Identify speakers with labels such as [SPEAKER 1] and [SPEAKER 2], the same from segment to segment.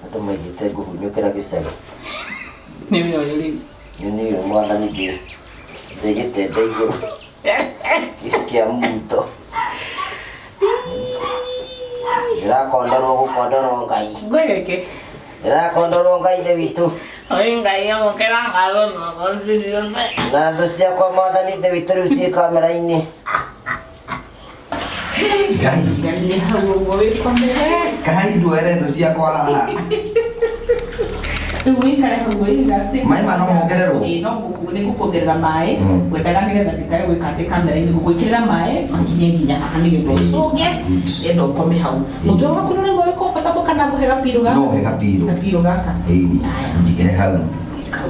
[SPEAKER 1] Andũ maigĩte ngũhunyũkĩra gĩcagi.
[SPEAKER 2] Nĩ we ũyũ rĩu.
[SPEAKER 1] Nyoni ũyũ mwathani ndĩ gĩtende igũrũ kĩa muto. Ndĩrakonderwo gũkonderwo Ngai.
[SPEAKER 2] Ngwĩreke.
[SPEAKER 1] Ndĩrakonderwo Ngai ithe witũ.
[SPEAKER 2] Oi Ngai amũkĩra ngatho na ũgoci ciothe.
[SPEAKER 1] Na thũ ciakwa mwathani ithe witũ rĩu ciĩ kamera-inĩ.
[SPEAKER 3] Ngai.
[SPEAKER 2] Ngai hau ũguo wĩkomere.
[SPEAKER 3] Kahari ndwere thũ ciakwa haha.
[SPEAKER 2] Rĩu wĩikare hau wĩrelax.
[SPEAKER 3] Maĩ ma no mongererwo?
[SPEAKER 2] Ĩĩ no nĩ ngũkuongerera maĩ. Ngwendaga nĩgetha ndikae gwĩka atĩ kamera-inĩ ngũgwĩkĩrĩra maĩ makinye nginya haha nĩgetha ũcũnge nĩgetha ũkome hau. Mũtwe waku nĩ ũraigua wĩ comfortable kana ngũhe gapirũ gaka?
[SPEAKER 3] No he gapirũ.
[SPEAKER 2] Gapirũ gaka.
[SPEAKER 3] Ĩĩ, njigĩre hau.
[SPEAKER 2] Kau.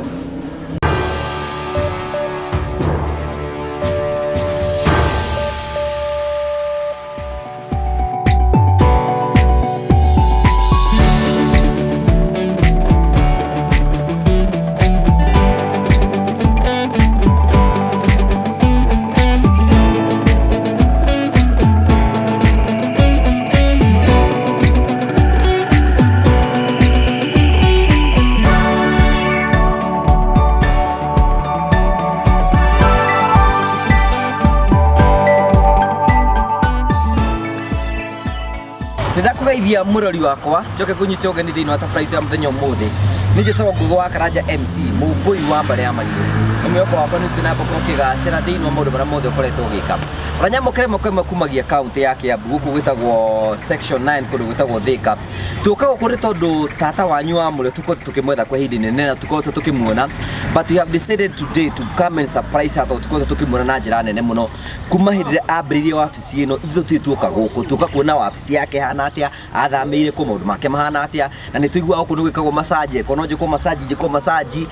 [SPEAKER 3] Ndĩrakũgeithia mũrori wakwa njoke kũnyita ũgeni thĩinĩ wa tabarĩra ya mũthenya ũmũthĩ. Niĩ njĩtagwo Ngũgĩ wa Karanja MC, mũmbũi wa mbarĩ ya Mariũ. Nĩ mwĩhoko wakwa nĩ ũthiĩ na mbere ũkĩgacĩra thĩinĩ wa maũndũ marĩa mothe ũkoretwo ũgĩka. Ũranyamũkĩra ĩmwe kwa ĩmwe kumagia kaũntĩ ya Kĩambu gũkũ gwĩtagwo section 9 kũndũ gwĩtagwo Thĩka. Tuoka gũkũ nĩ tondũ tata wanyu wa mũrĩo tũkoretwo tũkĩmwetha kwa ihinda inene na tũkoretwo tũkĩmuona, but we have decided today to come and surprise her tondũ tũkoretwo tũkĩmuona na njĩra nene mũno kuma hĩndĩ ĩrĩa ambĩrĩirie wabici ĩno. Ithuĩ tũtirĩ tuoka gũkũ, tuoka kuona wabici yake ĩhana atĩa, athamĩire kũ, maũndũ make mahana atĩa, na nĩ tũiguaga gũkũ nĩ gwĩkagwo massage, angĩkorwo no njĩkwo massage njĩkwo massage,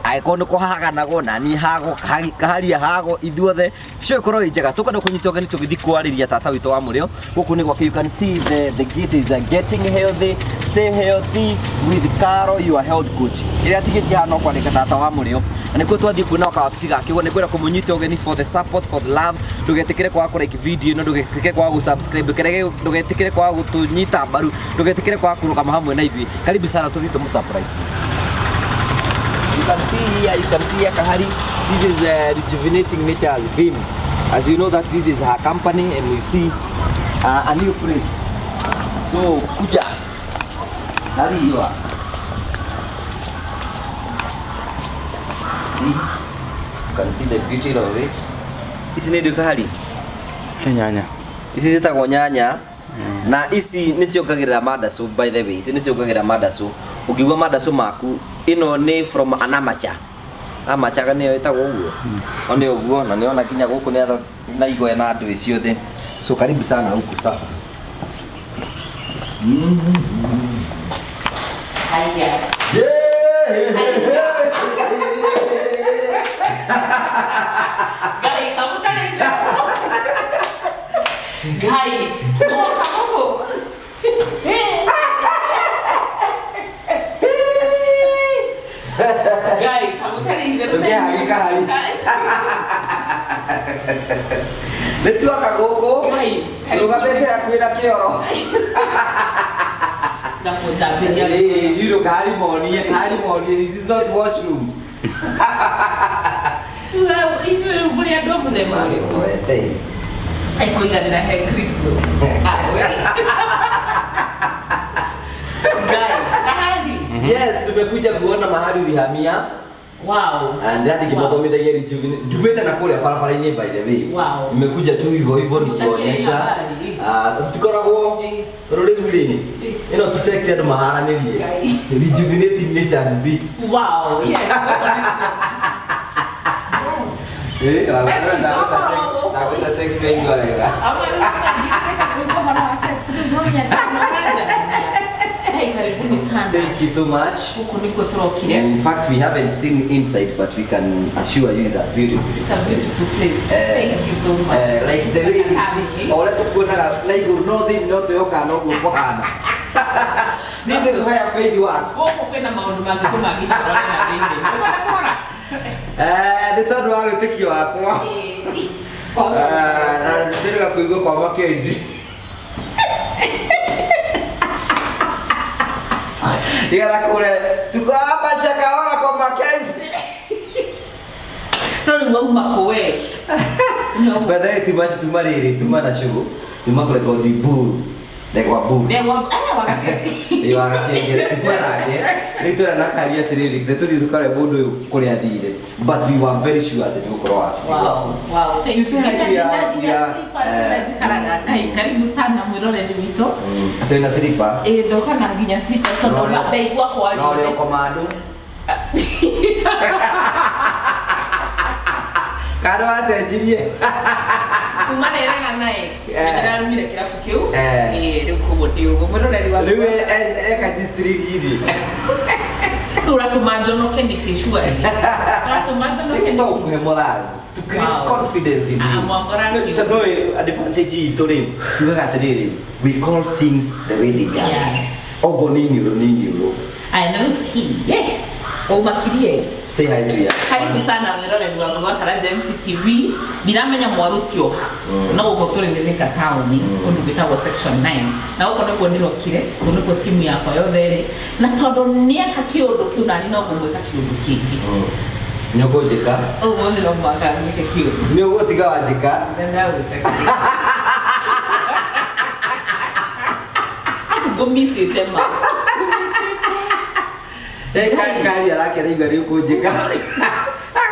[SPEAKER 3] angĩkorwo nĩ kũhaganagwo naniĩ hagwo, kaharia hagwo, ithuothe show ĩkorwo ĩ njega. Tũkwenda kũnyita ũgeni tũgĩthiĩ kwarĩria tata witũ wa mũrĩo gũkũ nĩ gwake. You can see the gate is getting healthy, stay healthy with Caro your health coach. Ĩrĩa atigĩtie haha no kwandĩka tata wa mũrĩo, na nĩkuo twathiĩ kuona kawabici gake. Ũguo nĩngwenda kũmũnyita ũgeni for the support, for the love. Ndũgetĩkĩre kwaga kũ like video ĩno, ndũgetĩkĩre kwaga gũ subscribe, ndũgetĩkĩre kwaga gũtũnyita mbaru, ndũgetĩkĩre kwaga kũrũgama hamwe na ithuĩ. Karibu sana, tũthiĩ tũmũ surprise. You can see here, you can see here Kahari. This is Rejuvenating Nature's Beam. As you know that this is her company and you see a new place. So kuja. Hari you are. See, you can see the beauty of it. Ici nĩ Kahari.
[SPEAKER 4] Nyanya.
[SPEAKER 3] Ici ciĩtagwo nyanya. Na ici nĩ ciongagĩrĩra mandacu, by the way, ici nĩ ciongagĩrĩra mandacu. Ũngĩigua mandacu maku, ĩno nĩ from Anamacha. Amachaga nĩyo ĩtagwo ũguo. O nĩ ũguo, na nĩona nginya gũkũ nĩ na igwe na ndwĩ ciothe. So karibu sana huku sasa.
[SPEAKER 2] Haya. Ngai kamũtarĩire. Ngai, nĩwoka gũkũ. Ngai, kamũtarĩire.
[SPEAKER 3] Ndũkĩhage kahari. Nĩ tuoka gũkũ.
[SPEAKER 2] Ngai, karibu.
[SPEAKER 3] Rũgamĩte hakuhĩ na kĩoro.
[SPEAKER 2] Ndakũnjambĩria.
[SPEAKER 3] Ĩĩ, you know, kahari monie, kahari monie, this is not washroom.
[SPEAKER 2] Inyuĩ rĩu mũrĩ andũ a mũthemba ũrĩkũ? Ekũiganĩra he Kristo. Ngai, kahari.
[SPEAKER 3] Yes, tumekuja kuona mahali ulihamia.
[SPEAKER 2] Wow.
[SPEAKER 3] Ndĩrathiĩ ngĩmathomithagia rejuvenate. Njumĩte na kũrĩa barabara-inĩ by the way.
[SPEAKER 2] Wow.
[SPEAKER 3] Nimekuja tu hivyo hivyo nikionyesha.
[SPEAKER 2] Habari.
[SPEAKER 3] Ah, tũtikoragwo tondũ rĩu rĩ ĩno ti sexy andũ maharanĩrie.
[SPEAKER 2] Ngai.
[SPEAKER 3] Rejuvenating nature's big.
[SPEAKER 2] Wow, yes.
[SPEAKER 3] Eh, ndagwĩta sex, ndagwĩta sex waigua wega.
[SPEAKER 2] Ngai, karibuni sana.
[SPEAKER 3] Thank you so much.
[SPEAKER 2] Huku nikuo tũrokire.
[SPEAKER 3] In fact, we haven't seen inside, but we can assure you it's a very beautiful
[SPEAKER 2] It's a beautiful place.
[SPEAKER 3] Eh,
[SPEAKER 2] Thank you so much.
[SPEAKER 3] Like the way we see, o ũrĩa tũkuonaga na igũrũ no thĩinĩ no twĩhokaga noguo kũhana. This is where faith works.
[SPEAKER 2] Gũkũ kwĩna maũndũ mangĩkũmangĩkũrorera thĩinĩ. Nĩũkwenda kũrora?
[SPEAKER 3] Nĩ tondũ wa wĩtĩkio wakwa.
[SPEAKER 2] Ĩĩ.
[SPEAKER 3] Na nĩndĩrĩga kũigua kwa Makenzi. Ndigara kule tuko hapa Shakahola kwa Mackenzie.
[SPEAKER 2] No rĩu wauma kũ we?
[SPEAKER 3] By the way, tuma tuma rĩrĩ tuma na cũgũ tuma kũrekodi buru ndegwa buru
[SPEAKER 2] Ndegwa eh wagake.
[SPEAKER 3] ĩ wagakengere tuma nake rĩu twĩra na karia atĩrĩrĩ githĩ tũthiĩ tũkare mũndũ ũyũ kũrĩa athire, but we were very sure atĩ nĩ gũkorwo wabici.
[SPEAKER 2] Wow, wow. Thank
[SPEAKER 3] So you say hi to your-
[SPEAKER 2] Njikaraga Ngai, karibu sana mwĩroreri witũ.
[SPEAKER 3] Atĩ na silipa.
[SPEAKER 2] Ĩ ndoka na nginya slippers tondũ
[SPEAKER 3] No ũrĩa-
[SPEAKER 2] ndaigua
[SPEAKER 3] no ũrĩa
[SPEAKER 2] kwario.
[SPEAKER 3] ũkomando kana wacenjirie.
[SPEAKER 2] Kuma nerana naye
[SPEAKER 3] Eh.
[SPEAKER 2] ndĩrarumire kĩrabu kĩu.
[SPEAKER 3] Eh.
[SPEAKER 2] Ĩ rĩu koguo ndĩ ũguo mwĩroreri wa
[SPEAKER 3] Rĩu eka cistiringiri.
[SPEAKER 2] Rĩu ũratũma njonoke nĩkĩ surely? Ũratũma njonoke
[SPEAKER 3] no
[SPEAKER 2] nĩkĩ?
[SPEAKER 3] kũhe morale to create
[SPEAKER 2] Wow.
[SPEAKER 3] confidence in
[SPEAKER 2] Ah,
[SPEAKER 3] you.
[SPEAKER 2] mwangora
[SPEAKER 3] Tondũ ĩ, advantage itũ rĩ tugaga atĩrĩrĩ, we call things the way they are.
[SPEAKER 2] Yeah.
[SPEAKER 3] Ogo nĩ iniũrũ nĩ iniũrũ.
[SPEAKER 2] Aya na rĩu tũkirie. Ũmakirie.
[SPEAKER 3] Say hi to ya.
[SPEAKER 2] Karibu sana mwĩroreri wa Ngũgĩ wa Karanja MCTV. Ndiramenya mwaruti oha no gũkũ tũrĩ nĩ Thika taũni kũndũ gwĩtagwo section 9 na gũkũ nĩkuo ndĩrokire, gũkũ nĩkuo timu yakwa yothe ĩrĩ, na tondũ nĩeka kĩũndũ kĩu nani no ngũmwĩka kĩũndũ kĩngĩ.
[SPEAKER 3] Nĩ ũkũnjĩka.
[SPEAKER 2] Ũguo nĩ no mũhaka ngwĩke kĩũndũ.
[SPEAKER 3] Nĩ ũgũtiga wanjĩka.
[SPEAKER 2] Ndagwĩka kĩũndũ. Afu ngũmicĩte ma. Ngũmicĩte.
[SPEAKER 3] Kari arakena igua nĩ ũkũnjĩka.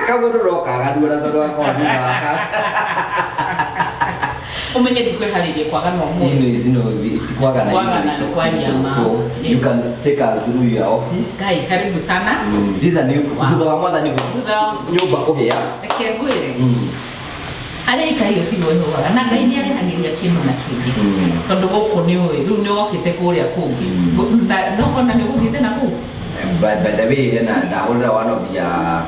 [SPEAKER 3] Kamũndũ no kaganua na tondũ akorwo thutha waka.
[SPEAKER 2] Ũmenye ndikwĩharĩria kwagana ũmũthĩ.
[SPEAKER 3] Ino ici no tikwagana.
[SPEAKER 2] Kwagana nĩ kwa nyama.
[SPEAKER 3] So you
[SPEAKER 2] Yes.
[SPEAKER 3] can take us through your office.
[SPEAKER 2] Ngai, karibu sana.
[SPEAKER 3] These are new.
[SPEAKER 2] Wow.
[SPEAKER 3] Thutha wa mwathani
[SPEAKER 2] Thutha wa-
[SPEAKER 3] nyũmba kũhĩa.
[SPEAKER 2] Reke ngwĩre arĩa ikahiũ tiguo ĩhũaga na Ngai nĩ arĩhagĩria kĩndũ na kĩngĩ tondũ gũkũ nĩ ũĩ rĩu nĩ wokĩte kũrĩa kũngĩ. No ona nĩ ũgũthiĩte na kũu.
[SPEAKER 3] By the way, hena ndahũrĩra one of your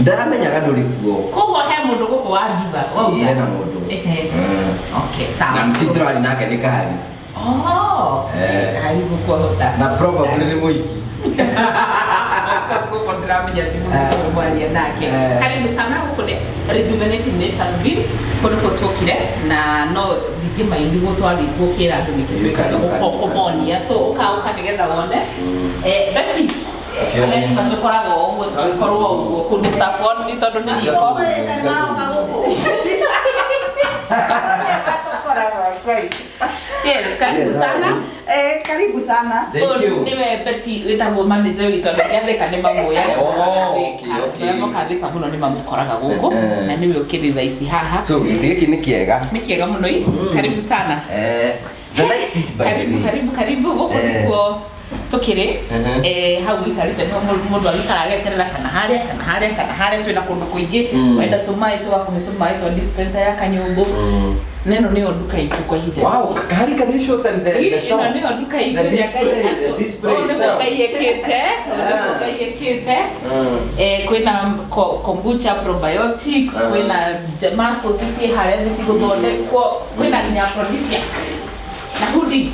[SPEAKER 3] ndaramenyaga ndũrĩ kuo.
[SPEAKER 2] Koguo he mũndũ gũkũ wanjuga
[SPEAKER 3] Ĩĩ, hena mũndũ.
[SPEAKER 2] Ehe. Okay, sawa.
[SPEAKER 3] Na tũrarĩ nake nĩ kahari.
[SPEAKER 2] Oh,
[SPEAKER 3] Eh.
[SPEAKER 2] kahari gũkuahota.
[SPEAKER 3] Na probably nĩ mũiki.
[SPEAKER 2] Of course gũkũ ndĩramenya ti mũndũ
[SPEAKER 3] Eh.
[SPEAKER 2] mwaria nake.
[SPEAKER 3] Eh.
[SPEAKER 2] Karibu sana gũkũ nĩ Rejuvenating Nature's Green kũu nĩkuo tuokire na no ndingĩmaindi gũtwari gũkĩra andũ nĩkĩ twĩkaga kũmonia, so ũka ũka nĩgetha wone. Eh, Betty,
[SPEAKER 3] Okay.
[SPEAKER 2] arĩa tũkoragwo ũguo tũgĩkorwo ũguo kũu nĩ staff only tondũ nĩ riko. Yes, karibu
[SPEAKER 3] Yes,
[SPEAKER 2] sana.
[SPEAKER 4] Eh, karibu sana.
[SPEAKER 3] Thank you.
[SPEAKER 2] Niwe Betty wĩtagwo manager witũ na gĩathĩka nĩ mamũĩ arĩa
[SPEAKER 3] Oh,
[SPEAKER 2] mokaga
[SPEAKER 3] okay,
[SPEAKER 2] Thika.
[SPEAKER 3] okay.
[SPEAKER 2] Arĩa mokaga Thika mũno nĩ mamũkoraga gũkũ
[SPEAKER 3] Eh.
[SPEAKER 2] na nĩwe ũkĩrĩ thaa ici haha.
[SPEAKER 3] So gĩtĩ gĩkĩ nĩ kĩega.
[SPEAKER 2] Nĩ kĩega mũno ĩ. Karibu sana.
[SPEAKER 3] Eh, the nice seat by the
[SPEAKER 2] Karibu
[SPEAKER 3] way.
[SPEAKER 2] karibu karibu gũkũ
[SPEAKER 3] Eh.
[SPEAKER 2] nĩkuo tũkĩrĩ.
[SPEAKER 3] Mhm.
[SPEAKER 2] Eh, hau ũikarĩte no mũndũ agĩikara ageterera kana harĩa kana harĩa kana harĩa twĩna kũndũ kũingĩ. Wenda tũmaĩ tũgakũhe tũmaĩ twa dispenser ya kanyũngũ. Na ĩno nĩyo nduka itũ kwa ihinda.
[SPEAKER 3] Wow, Kahari, can you show them the shop?
[SPEAKER 2] Ĩno nĩyo nduka itũ
[SPEAKER 3] The
[SPEAKER 2] ĩrĩa
[SPEAKER 3] display,
[SPEAKER 2] Ngai
[SPEAKER 3] the display
[SPEAKER 2] ũũ nĩguo
[SPEAKER 3] itself.
[SPEAKER 2] Ngai ekĩte, ũũ nĩguo
[SPEAKER 3] Ah.
[SPEAKER 2] Ngai ekĩte. Eh, kwĩna kombucha probiotics,
[SPEAKER 3] Ah.
[SPEAKER 2] kwĩna muscles ciĩ harĩa nĩ cigũthondekwo, kwĩna nginya aphrodisiac na hoodie.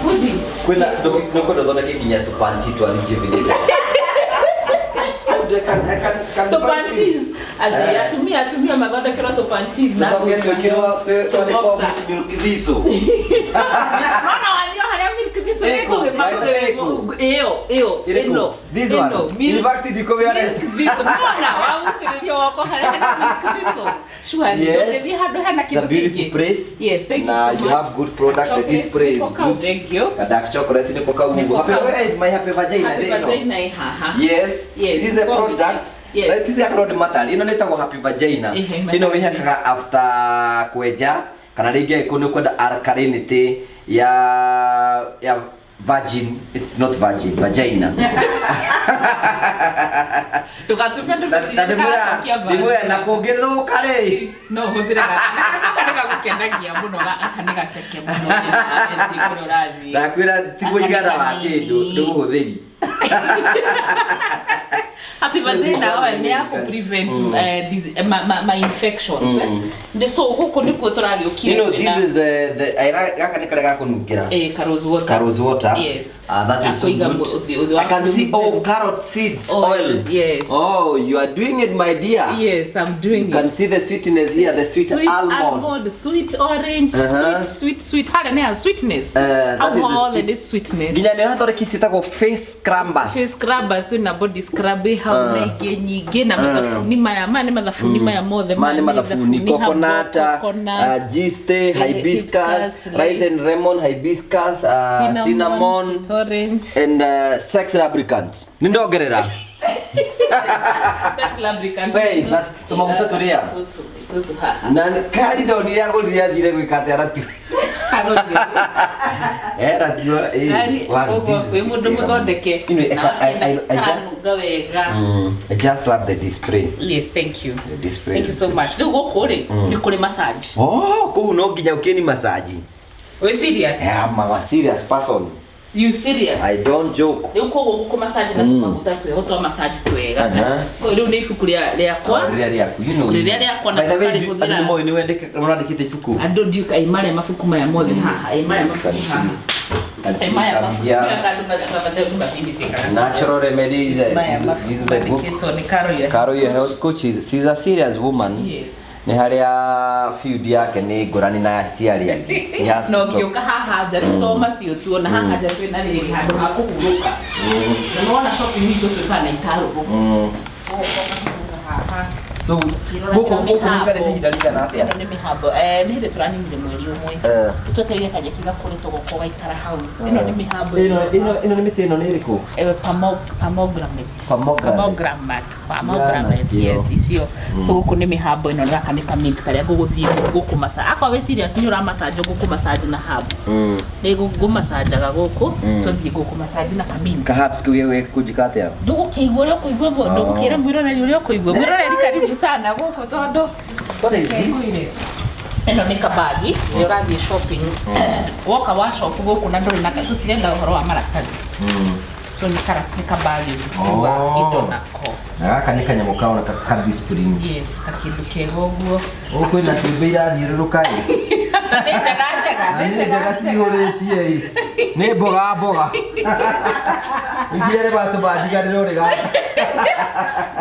[SPEAKER 2] Hoodie.
[SPEAKER 3] Kwĩna nĩ kwenda ũthondeke nginya tũpanti twa rejuvenate. Can
[SPEAKER 2] Tũpanties. Atĩ
[SPEAKER 3] Eh.
[SPEAKER 2] atumia mathondekerwo tũpanties na
[SPEAKER 3] Tũcoke twĩkĩrwo twandĩkwo
[SPEAKER 2] Tũboxer.
[SPEAKER 3] milk thistle.
[SPEAKER 2] Nona wanio harĩa milk thistle
[SPEAKER 3] Ĩkũ,
[SPEAKER 2] ĩkũ
[SPEAKER 3] ĩkũ.
[SPEAKER 2] ĩyo ĩyo
[SPEAKER 3] Ĩrĩkũ?
[SPEAKER 2] ĩno
[SPEAKER 3] This one.
[SPEAKER 2] ĩno
[SPEAKER 3] In fact, ndikũmĩona.
[SPEAKER 2] Milk thistle. Nona wagucĩrĩrio woko harĩa hena milk thistle. Surely
[SPEAKER 3] Yes.
[SPEAKER 2] ndũngĩthiĩ handũ hena
[SPEAKER 3] It's a
[SPEAKER 2] kĩndũ
[SPEAKER 3] beautiful
[SPEAKER 2] kĩngĩ.
[SPEAKER 3] place.
[SPEAKER 2] Yes, thank you
[SPEAKER 3] Na
[SPEAKER 2] so
[SPEAKER 3] you
[SPEAKER 2] much.
[SPEAKER 3] have good product. The
[SPEAKER 2] Chocolate,
[SPEAKER 3] display is
[SPEAKER 2] nĩko kau,
[SPEAKER 3] good.
[SPEAKER 2] thank you.
[SPEAKER 3] Ka dark chocolate nĩko kau.
[SPEAKER 2] Nĩko
[SPEAKER 3] Happy,
[SPEAKER 2] kau.
[SPEAKER 3] where is my happy vagina?
[SPEAKER 2] Happy
[SPEAKER 3] There, no?
[SPEAKER 2] vagina ĩ haha.
[SPEAKER 3] Yes.
[SPEAKER 2] Yes,
[SPEAKER 3] This is the
[SPEAKER 2] go with
[SPEAKER 3] product.
[SPEAKER 2] it. Yes.
[SPEAKER 3] This is akorwo nĩ matari. Ĩno nĩtagwo happy vagina.
[SPEAKER 2] Ehe,
[SPEAKER 3] Ĩno wĩhakaga after kwenja kana rĩngĩ angĩkorwo nĩ ũkwenda alkalinity ya virgin. It's not virgin, vagina.
[SPEAKER 2] Ndũgatume andũ
[SPEAKER 3] Na
[SPEAKER 2] mecirie
[SPEAKER 3] ndĩmwĩra
[SPEAKER 2] karacokia
[SPEAKER 3] ndĩmwĩra na
[SPEAKER 2] virgin.
[SPEAKER 3] kũngĩthũka rĩ.
[SPEAKER 2] No hũthĩre gaka nĩgagũkenagia mũno gaka nĩ gaceke mũno rĩrĩa kũrĩa ũrathiĩ.
[SPEAKER 3] Ndakwĩra ti mũigana wa kĩndũ nĩ mũhũthĩri.
[SPEAKER 2] Happy
[SPEAKER 3] So this
[SPEAKER 2] vagina
[SPEAKER 3] one
[SPEAKER 2] oil nĩ ya
[SPEAKER 3] you can-
[SPEAKER 2] kũ prevent ma infections, eh. So gũkũ nĩkuo tũragĩũkire.
[SPEAKER 3] You know, this is the gaka nĩ karĩa gakũnungĩra.
[SPEAKER 2] Eh, ka rose water.
[SPEAKER 3] Ka rose water.
[SPEAKER 2] Yes.
[SPEAKER 3] That is so
[SPEAKER 2] Gakuiga
[SPEAKER 3] good.
[SPEAKER 2] ũthĩ
[SPEAKER 3] I can
[SPEAKER 2] waku
[SPEAKER 3] see,
[SPEAKER 2] nĩ
[SPEAKER 3] oh,
[SPEAKER 2] mũtheru.
[SPEAKER 3] carrot seeds
[SPEAKER 2] Oil,
[SPEAKER 3] oil.
[SPEAKER 2] yes.
[SPEAKER 3] Oh, you are doing it, my dear.
[SPEAKER 2] Yes, I'm doing
[SPEAKER 3] You can
[SPEAKER 2] it.
[SPEAKER 3] see the sweetness here, the sweet,
[SPEAKER 2] Sweet
[SPEAKER 3] almonds.
[SPEAKER 2] almond, sweet orange, sweet, sweet, sweet. Harĩa nĩ ya sweetness.
[SPEAKER 3] That
[SPEAKER 2] Hau
[SPEAKER 3] is the
[SPEAKER 2] hothe
[SPEAKER 3] sweet.
[SPEAKER 2] nĩ sweetness.
[SPEAKER 3] Nginya nĩ hathondeki ciĩtagwo face scrubbers.
[SPEAKER 2] Face scrubbers, twĩna body scrub ĩ hau na ingĩ nyingĩ, na mathabuni maya. Maya nĩ mathabuni maya mothe.
[SPEAKER 3] Maya nĩ mathabuni,
[SPEAKER 2] thabuni,
[SPEAKER 3] coconut,
[SPEAKER 2] herbal, coconut,
[SPEAKER 3] yeast, hibiscus,
[SPEAKER 2] hibiscus,
[SPEAKER 3] rice and lemon, hibiscus, cinnamon,
[SPEAKER 2] sweet orange,
[SPEAKER 3] and sex lubricant. Nĩ ndongerera.
[SPEAKER 2] Sex lubricant.
[SPEAKER 3] Where is that? Tũmaguta tũrĩa?
[SPEAKER 2] Tũtũ, tũtũ haha.
[SPEAKER 3] Na kari ndonire agũrire athire gwĩka atĩa ratua. Eh, ratua, eh.
[SPEAKER 2] Ari,
[SPEAKER 3] Wow,
[SPEAKER 2] koguo
[SPEAKER 3] this is
[SPEAKER 2] kwĩ mũndũ
[SPEAKER 3] big.
[SPEAKER 2] mũthondeke.
[SPEAKER 3] You know,
[SPEAKER 2] Na
[SPEAKER 3] I just
[SPEAKER 2] karanunga wega.
[SPEAKER 3] I just love the display.
[SPEAKER 2] Yes, thank you.
[SPEAKER 3] The display
[SPEAKER 2] Thank you
[SPEAKER 3] is
[SPEAKER 2] so
[SPEAKER 3] good.
[SPEAKER 2] much. Rĩu gũkũ rĩ, nĩ kũrĩ massage.
[SPEAKER 3] Oh, kũu no nginya ũkĩni massage.
[SPEAKER 2] We serious?
[SPEAKER 3] Yeah, I'm a serious person.
[SPEAKER 2] You serious?
[SPEAKER 3] I don't joke.
[SPEAKER 2] Rĩu koguo gũkũ massage na tũmaguta twĩho twa massage twega. Rĩu nĩ ibuku rĩakwa.
[SPEAKER 3] Rĩrĩa rĩaku, you know.
[SPEAKER 2] Rĩrĩa rĩakwa na
[SPEAKER 3] By the way,
[SPEAKER 2] tũkarĩhũthĩra.
[SPEAKER 3] andũ nĩ moĩ nĩ wandĩkĩte ibuku.
[SPEAKER 2] Andũ ndiũka ĩ marĩa mabuku maya mothe haha, ĩ marĩa mabuku haha.
[SPEAKER 3] Can
[SPEAKER 2] Ĩ
[SPEAKER 3] see
[SPEAKER 2] maya
[SPEAKER 3] I'm
[SPEAKER 2] mabuku
[SPEAKER 3] here.
[SPEAKER 2] maya andũ mathindĩkaga.
[SPEAKER 3] Natural remedies.
[SPEAKER 2] Maya
[SPEAKER 3] This
[SPEAKER 2] mabuku
[SPEAKER 3] is the book.
[SPEAKER 2] mandĩkĩtwo nĩ Carol your
[SPEAKER 3] Carol, your health coach, is she's a serious woman.
[SPEAKER 2] Yes.
[SPEAKER 3] Nĩ harĩa field yake nĩ ngũrani na ya ciarĩ angĩ. She has
[SPEAKER 2] Na
[SPEAKER 3] to talk.
[SPEAKER 2] ũngĩũka haha nja rĩu to macio tuona haha nja twĩna rĩrĩ handũ ha kũhurũka, na nĩwona shopping itũ twĩkaga na itarũrũ. Haha.
[SPEAKER 3] So,
[SPEAKER 2] Ũkĩrora
[SPEAKER 3] gũkũ gũkũ
[SPEAKER 2] mĩhambo.
[SPEAKER 3] mũikarĩte ihinda rĩigana atĩa?
[SPEAKER 2] Ĩno nĩ mĩhambo, nĩ hĩndĩ tũraninire mweri ũmwe. Twetereire kanyeki gakũre tũgoka ũgaikara hau. Ĩno nĩ mĩhambo.
[SPEAKER 3] Ĩno nĩ mĩtĩ ĩno nĩ ĩrĩkũ?
[SPEAKER 2] Pomegranate.
[SPEAKER 3] Pomegranate.
[SPEAKER 2] Pomegranate. Pomegranate,
[SPEAKER 3] Yeah,
[SPEAKER 2] yes, icio. So gũkũ nĩ mĩhambo ĩno, gaka nĩ kamint karĩa ngũgũthiĩ gũkũ massage. Akorwo wĩ serious nĩ ũra massage, gũkũ massage na herbs. Nĩ ngũmasanjaga gũkũ, tũthiĩ gũkũ massage na kamint.
[SPEAKER 3] Perhaps kĩu gĩkũnjĩka atĩa?
[SPEAKER 2] Ndũgũkĩigua ũrĩa ũkũigua, ndũgũkĩra mwĩroreri ũrĩa ũkũigua. Mwĩroreri, karibu sana gũkũ tondũ
[SPEAKER 3] What is this?
[SPEAKER 2] Ĩno nĩ kabagi rĩrĩa ũrathiĩ shopping, woka wa shop gũkũ na ndũrĩ na, tũtirenda ũhoro wa maratathi, so nĩ kabagi ũngĩkua indo nako.
[SPEAKER 3] Na gaka nĩ kanyamũ karoneka ka discipline.
[SPEAKER 2] Yes, kakĩndũ kega ũguo.
[SPEAKER 3] Gũkũ kwĩna ciũmbe irathiũrũrũka ĩ.
[SPEAKER 2] Nĩ njega njega.
[SPEAKER 3] Na nĩ njega cihũrĩtie ĩ. Nĩ mboga mboga. Iria rĩ batũbandiganĩrwo rĩ gaka.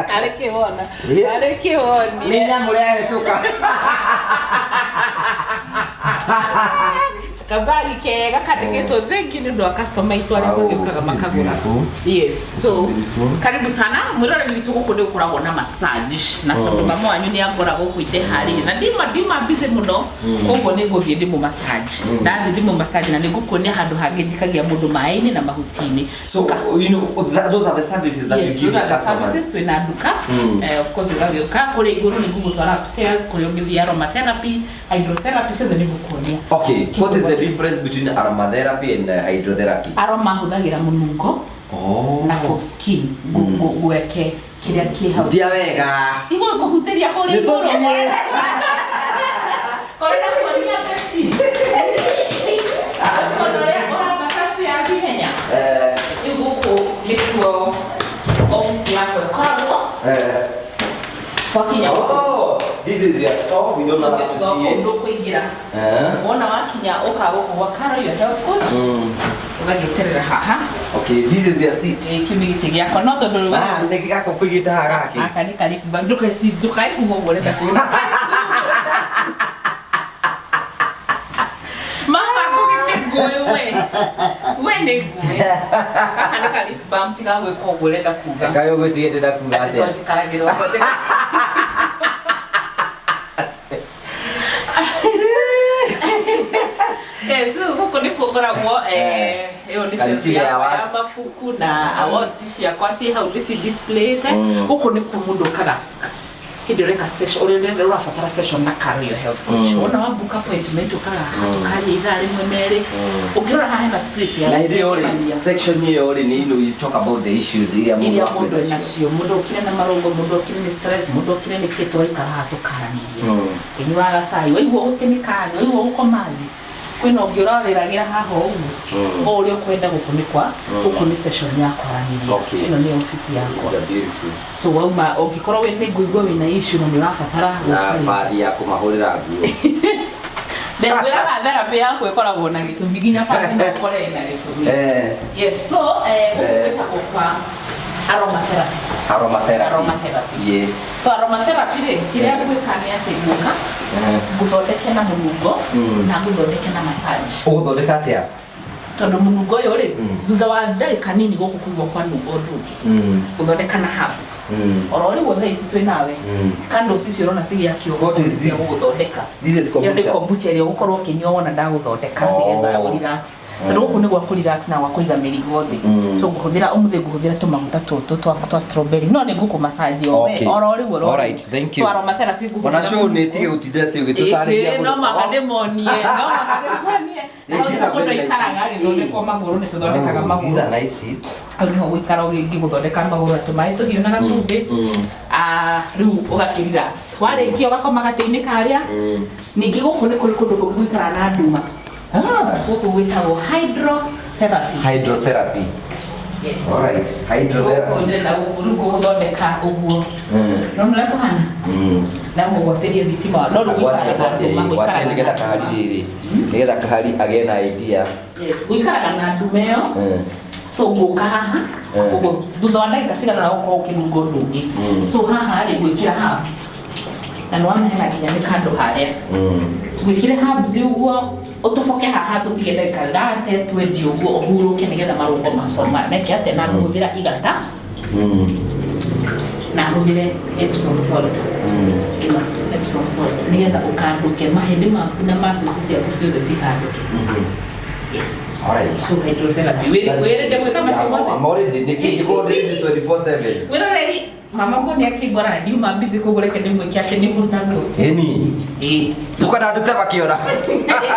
[SPEAKER 2] Karĩ kĩwona.
[SPEAKER 3] Ĩ.
[SPEAKER 2] Karĩ kĩwonire.
[SPEAKER 3] Nĩ nyamũ rĩahĩtũka.
[SPEAKER 2] Kabagi kega kandĩkĩtwo thank you nĩ ũndũ wa customer aitũ arĩa
[SPEAKER 3] Wow,
[SPEAKER 2] magĩũkaga makagũra.
[SPEAKER 3] beautiful.
[SPEAKER 2] Yes, so
[SPEAKER 3] Beautiful.
[SPEAKER 2] karibu sana mwĩroreri witũ. Gũkũ nĩ gũkoragwo na massage, na tondũ mama wanyu nĩ angora gũkũ iteharĩirie na ndima busy mũno, koguo nĩ ngũthiĩ ndĩmũ massage. Ndathiĩ ndĩmũ massage na nĩ ngũkuonia handũ hangĩ njikagia mũndũ maĩ-inĩ na mahuti-inĩ.
[SPEAKER 3] So, you know, those are the services that you
[SPEAKER 2] Yes,
[SPEAKER 3] give
[SPEAKER 2] those
[SPEAKER 3] your
[SPEAKER 2] are the
[SPEAKER 3] customers.
[SPEAKER 2] services. Twĩna nduka. Of course ũgagĩũka kũrĩa igũrũ nĩ ngũgũtwara upstairs kũrĩa ũngĩthiĩ aromatherapy, hydrotherapy, ciothe nĩ ngũkuonia.
[SPEAKER 3] Okay, what is the difference between aromatherapy and hydrotherapy?
[SPEAKER 2] Aroma hũthagĩra mũnungo
[SPEAKER 3] Oh.
[SPEAKER 2] na kũ skin gweke kĩrĩa kĩ hau.
[SPEAKER 3] Ndia wega.
[SPEAKER 2] Tigwo ngũhutĩria kũrĩa
[SPEAKER 3] Nĩ
[SPEAKER 2] igũrũ.
[SPEAKER 3] tũthiĩ.
[SPEAKER 2] Kũrĩa kuonia besti. Ũkona ũrĩa ũrambata stairs ihenya. Rĩu gũkũ nĩkuo office yakwa ĩkoragwo. Twakinya gũkũ.
[SPEAKER 3] Oh, this is your store. We don't have to see it.
[SPEAKER 2] Ũndũ kũingĩra. Wona wakinya ũka gũkũ gwa Carol your health coach, ũgagĩeterera haha.
[SPEAKER 3] Okay, this is your seat.
[SPEAKER 2] Gĩkĩ nĩ gĩtĩ gĩakwa, no tondũ rĩu
[SPEAKER 3] Ah, nĩ gako kũigĩte haha gake.
[SPEAKER 2] Gaka nĩ karĩ ndũkae kuga ũguo ũrenda kuga. Mama kũgĩte ngũĩ, we nĩ ngũĩ. Gaka nĩ karĩ bam, tiga gwĩka ũguo ũrenda kuga.
[SPEAKER 3] Kayo gwĩciria ndĩrenda kuga
[SPEAKER 2] Atĩ
[SPEAKER 3] atĩa?
[SPEAKER 2] twanjikaragĩrwo. Yes, rĩu gũkũ nĩkuo ngoragwo, ĩyo nĩ
[SPEAKER 3] Can
[SPEAKER 2] shelf
[SPEAKER 3] see the
[SPEAKER 2] yakwa ya
[SPEAKER 3] awards.
[SPEAKER 2] mabuku na awards ciakwa ciĩ hau nĩ ci displayed. Gũkũ nĩkuo mũndũ ũkaga hĩndĩ ũreka session, ũrĩa ũrabatara session na Carol your health coach. Wona wa book appointment, ũkaga tũkaria ithaa rĩmwe merĩ. Ũngĩrora haha hena space ya
[SPEAKER 3] Na hĩndĩ ĩyo rĩ,
[SPEAKER 2] gwĩkenia.
[SPEAKER 3] section ĩyo rĩ, nĩ you know, you talk about the issues iria mũndũ
[SPEAKER 2] Iria mũndũ
[SPEAKER 3] akwenda.
[SPEAKER 2] enacio, mũndũ okire na marũngo, mũndũ okire nĩ stress, mũndũ okire nĩ kĩ, tũgaikara haha tũkaranĩria, ũkĩnyuaga cai, waigua gũkeneka thĩ, waigua gũkoma thĩ. Kwĩna ũngĩ ũrawĩragĩra haha ũguo. O ũrĩa ũkwenda. Gũkũ nĩ kwa, gũkũ nĩ session ya kwaranĩria. Ĩno nĩ ofici yakwa.
[SPEAKER 3] It's a beautiful.
[SPEAKER 2] So wauma, ũngĩkorwo wĩ, nĩ ngũigua wĩna issue na nĩ ũrabatara
[SPEAKER 3] Na
[SPEAKER 2] gũka.
[SPEAKER 3] bathi ya kũmahũrĩra nguo.
[SPEAKER 2] Ndĩngwĩraga therapy yaku ĩkoragwo na gĩtũmi, nginya bathi no ũkore ĩna gĩtũmi. Yes, so gũkũ gwĩtagwo kwa aromatherapy.
[SPEAKER 3] Aromatherapy.
[SPEAKER 2] Aromatherapy.
[SPEAKER 3] Yes.
[SPEAKER 2] So aromatherapy rĩ, kĩrĩa ngwĩka nĩ atĩ nguoka ngũthondeke na mũnungo na ngũthondeke na massage.
[SPEAKER 3] Ũgũthondeka atĩa?
[SPEAKER 2] Tondũ mũnungo ũyũ rĩ, thutha wa ndagĩka nini gũkũ kũigua kwa nungo ũndũ ũngĩ. Gũthondeka na herbs. Oro rĩu thaa ici twĩ nawe, candles icio ũrona cigĩakio
[SPEAKER 3] What is
[SPEAKER 2] cia
[SPEAKER 3] this?
[SPEAKER 2] gũgũthondeka.
[SPEAKER 3] This is
[SPEAKER 2] Ĩyo nĩ
[SPEAKER 3] kombucha.
[SPEAKER 2] kombucha ĩrĩa ũgũkorwo ũkĩnyua wona ndagũthondeka, nĩgetha
[SPEAKER 3] Oh.
[SPEAKER 2] ũ relax, tondũ gũkũ nĩ gwa kũ relax na gwa kũiga mĩrigo thĩ. So ngũhũthĩra, ũmũthĩ ngũhũthĩra tũmaguta tũtũ twa strawberry, no nĩ ngũkũ massage o we oro rĩu, oro rĩu.
[SPEAKER 3] Alright, thank you.
[SPEAKER 2] So aromatherapy ngũhũthĩra
[SPEAKER 3] Ona show nĩ tige gũtinda atĩ ũgĩtũtarĩria.
[SPEAKER 2] Ĩĩ, no maka ndĩmonie, no maka ndĩmonie. Na hau
[SPEAKER 3] These are
[SPEAKER 2] nĩho mũndũ
[SPEAKER 3] very nice
[SPEAKER 2] aikaraga
[SPEAKER 3] seats.
[SPEAKER 2] agĩthondekwo magũrũ, nĩ tũthondekaga
[SPEAKER 3] These
[SPEAKER 2] magũrũ.
[SPEAKER 3] are nice seat.
[SPEAKER 2] Hau nĩho gũikara ngĩgũthondeka magũrũ na tũmaĩ tũhiũ na gacumbĩ. Ah, rĩu ũgakĩ relax, warĩkia ũgakoma gatĩ-inĩ karĩa. Ningĩ gũkũ nĩ kũrĩ kũndũ kũngĩ gũikara na nduma. Gũkũ gwĩtagwo hydrotherapy.
[SPEAKER 3] Hydrotherapy.
[SPEAKER 2] Yes.
[SPEAKER 3] Alright,
[SPEAKER 2] Gũkũ
[SPEAKER 3] hydrotherapy.
[SPEAKER 2] ndĩrenda gũkũ rĩu gũgũthondeka ũguo. No nĩ ũrĩa kũhana na gũgwatĩria thitima, no rĩu gũikaraga na nduma,
[SPEAKER 3] Gwatia
[SPEAKER 2] gũikaraga
[SPEAKER 3] nĩgetha
[SPEAKER 2] na
[SPEAKER 3] kahari
[SPEAKER 2] nduma.
[SPEAKER 3] rĩrĩ. Nĩgetha kahari agĩe na idea.
[SPEAKER 2] Yes, gũikaraga na nduma ĩyo. So ngũka haha ũguo, thutha wa ndagĩka cigana ũna gũkorwo ũkĩnunga ũndũ ũngĩ. So haha rĩ, gwĩkĩra herbs, na nĩ wona hena nginya mĩkando harĩa. Gwĩkĩre herbs ũguo, ũtoboke haha, tũtige ndagĩka 30 20 ũguo, ũhurũke nĩgetha marũngo macoma meke atĩa. Na ngũhũthĩra igata na hũthĩre Epsom salt. Ĩno Epsom salt nĩgetha ũkandũke mahĩndĩ maku na muscles ciaku ciothe cikandũke. Yes.
[SPEAKER 3] Alright.
[SPEAKER 2] So hydrotherapy wĩrĩnde gwĩka macio mothe.
[SPEAKER 3] I'm already nĩkĩ ngorĩte 24/7.
[SPEAKER 2] Wĩroreri mama ko nĩ akĩngora na ndiuma busy, koguo reke ndĩmwĩke atĩ nĩ kũruta nguo.
[SPEAKER 3] Ĩni.
[SPEAKER 2] Ĩĩ.
[SPEAKER 3] Ndũkwenda ndute makĩora.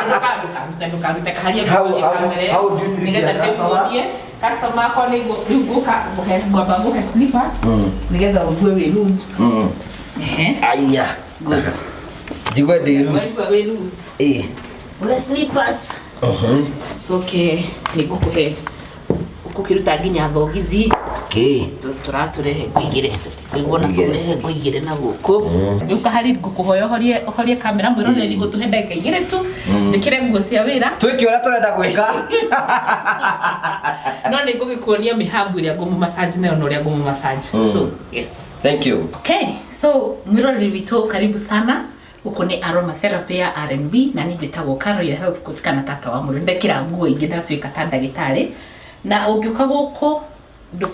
[SPEAKER 2] Ndũkarute, ndũkarute kaharia.
[SPEAKER 3] How do you treat
[SPEAKER 2] Nĩgetha
[SPEAKER 3] your customers?
[SPEAKER 2] ndĩmuonie customer akwa nĩ rĩu ngũka ngũhe, ngwamba ngũhe slippers nĩgetha ũgue wĩ loose. Ehe.
[SPEAKER 1] Aya.
[SPEAKER 2] Good.
[SPEAKER 3] Njigue ndĩ loose.
[SPEAKER 2] Waigua wĩ loose.
[SPEAKER 1] Ĩ.
[SPEAKER 2] Ngũhe slippers. Coke nĩ ngũkũhe ũkũkĩruta nginya thogithi.
[SPEAKER 1] Okay.
[SPEAKER 2] Tũratũrehe ngũigĩre, tũtikuigwo na kũrehe ngũigĩre na gũkũ. Rĩu kahari ngũkũhoya ũhorie, ũhorie kamera, mwĩroreri, ũtũhe ndagĩka 2 tu njĩkĩre nguo cia wĩra.
[SPEAKER 3] Twĩke ũrĩa tũrenda gwĩka.
[SPEAKER 2] No nĩ ngũgĩkuonia mĩhambu ĩrĩa ngũmũ massage nayo na ũrĩa ngũmũ massage. So yes.
[SPEAKER 3] Thank you.
[SPEAKER 2] Okay, so mwĩroreri witũ, karibu sana. Gũkũ nĩ aromatherapy ya R&B na niĩ njĩtagwo Carol, your health coach kana tata wa mũrũ. Ndekĩra nguo ingĩ, ndatuĩka ta ndagĩtarĩ. Na ũngĩũka gũkũ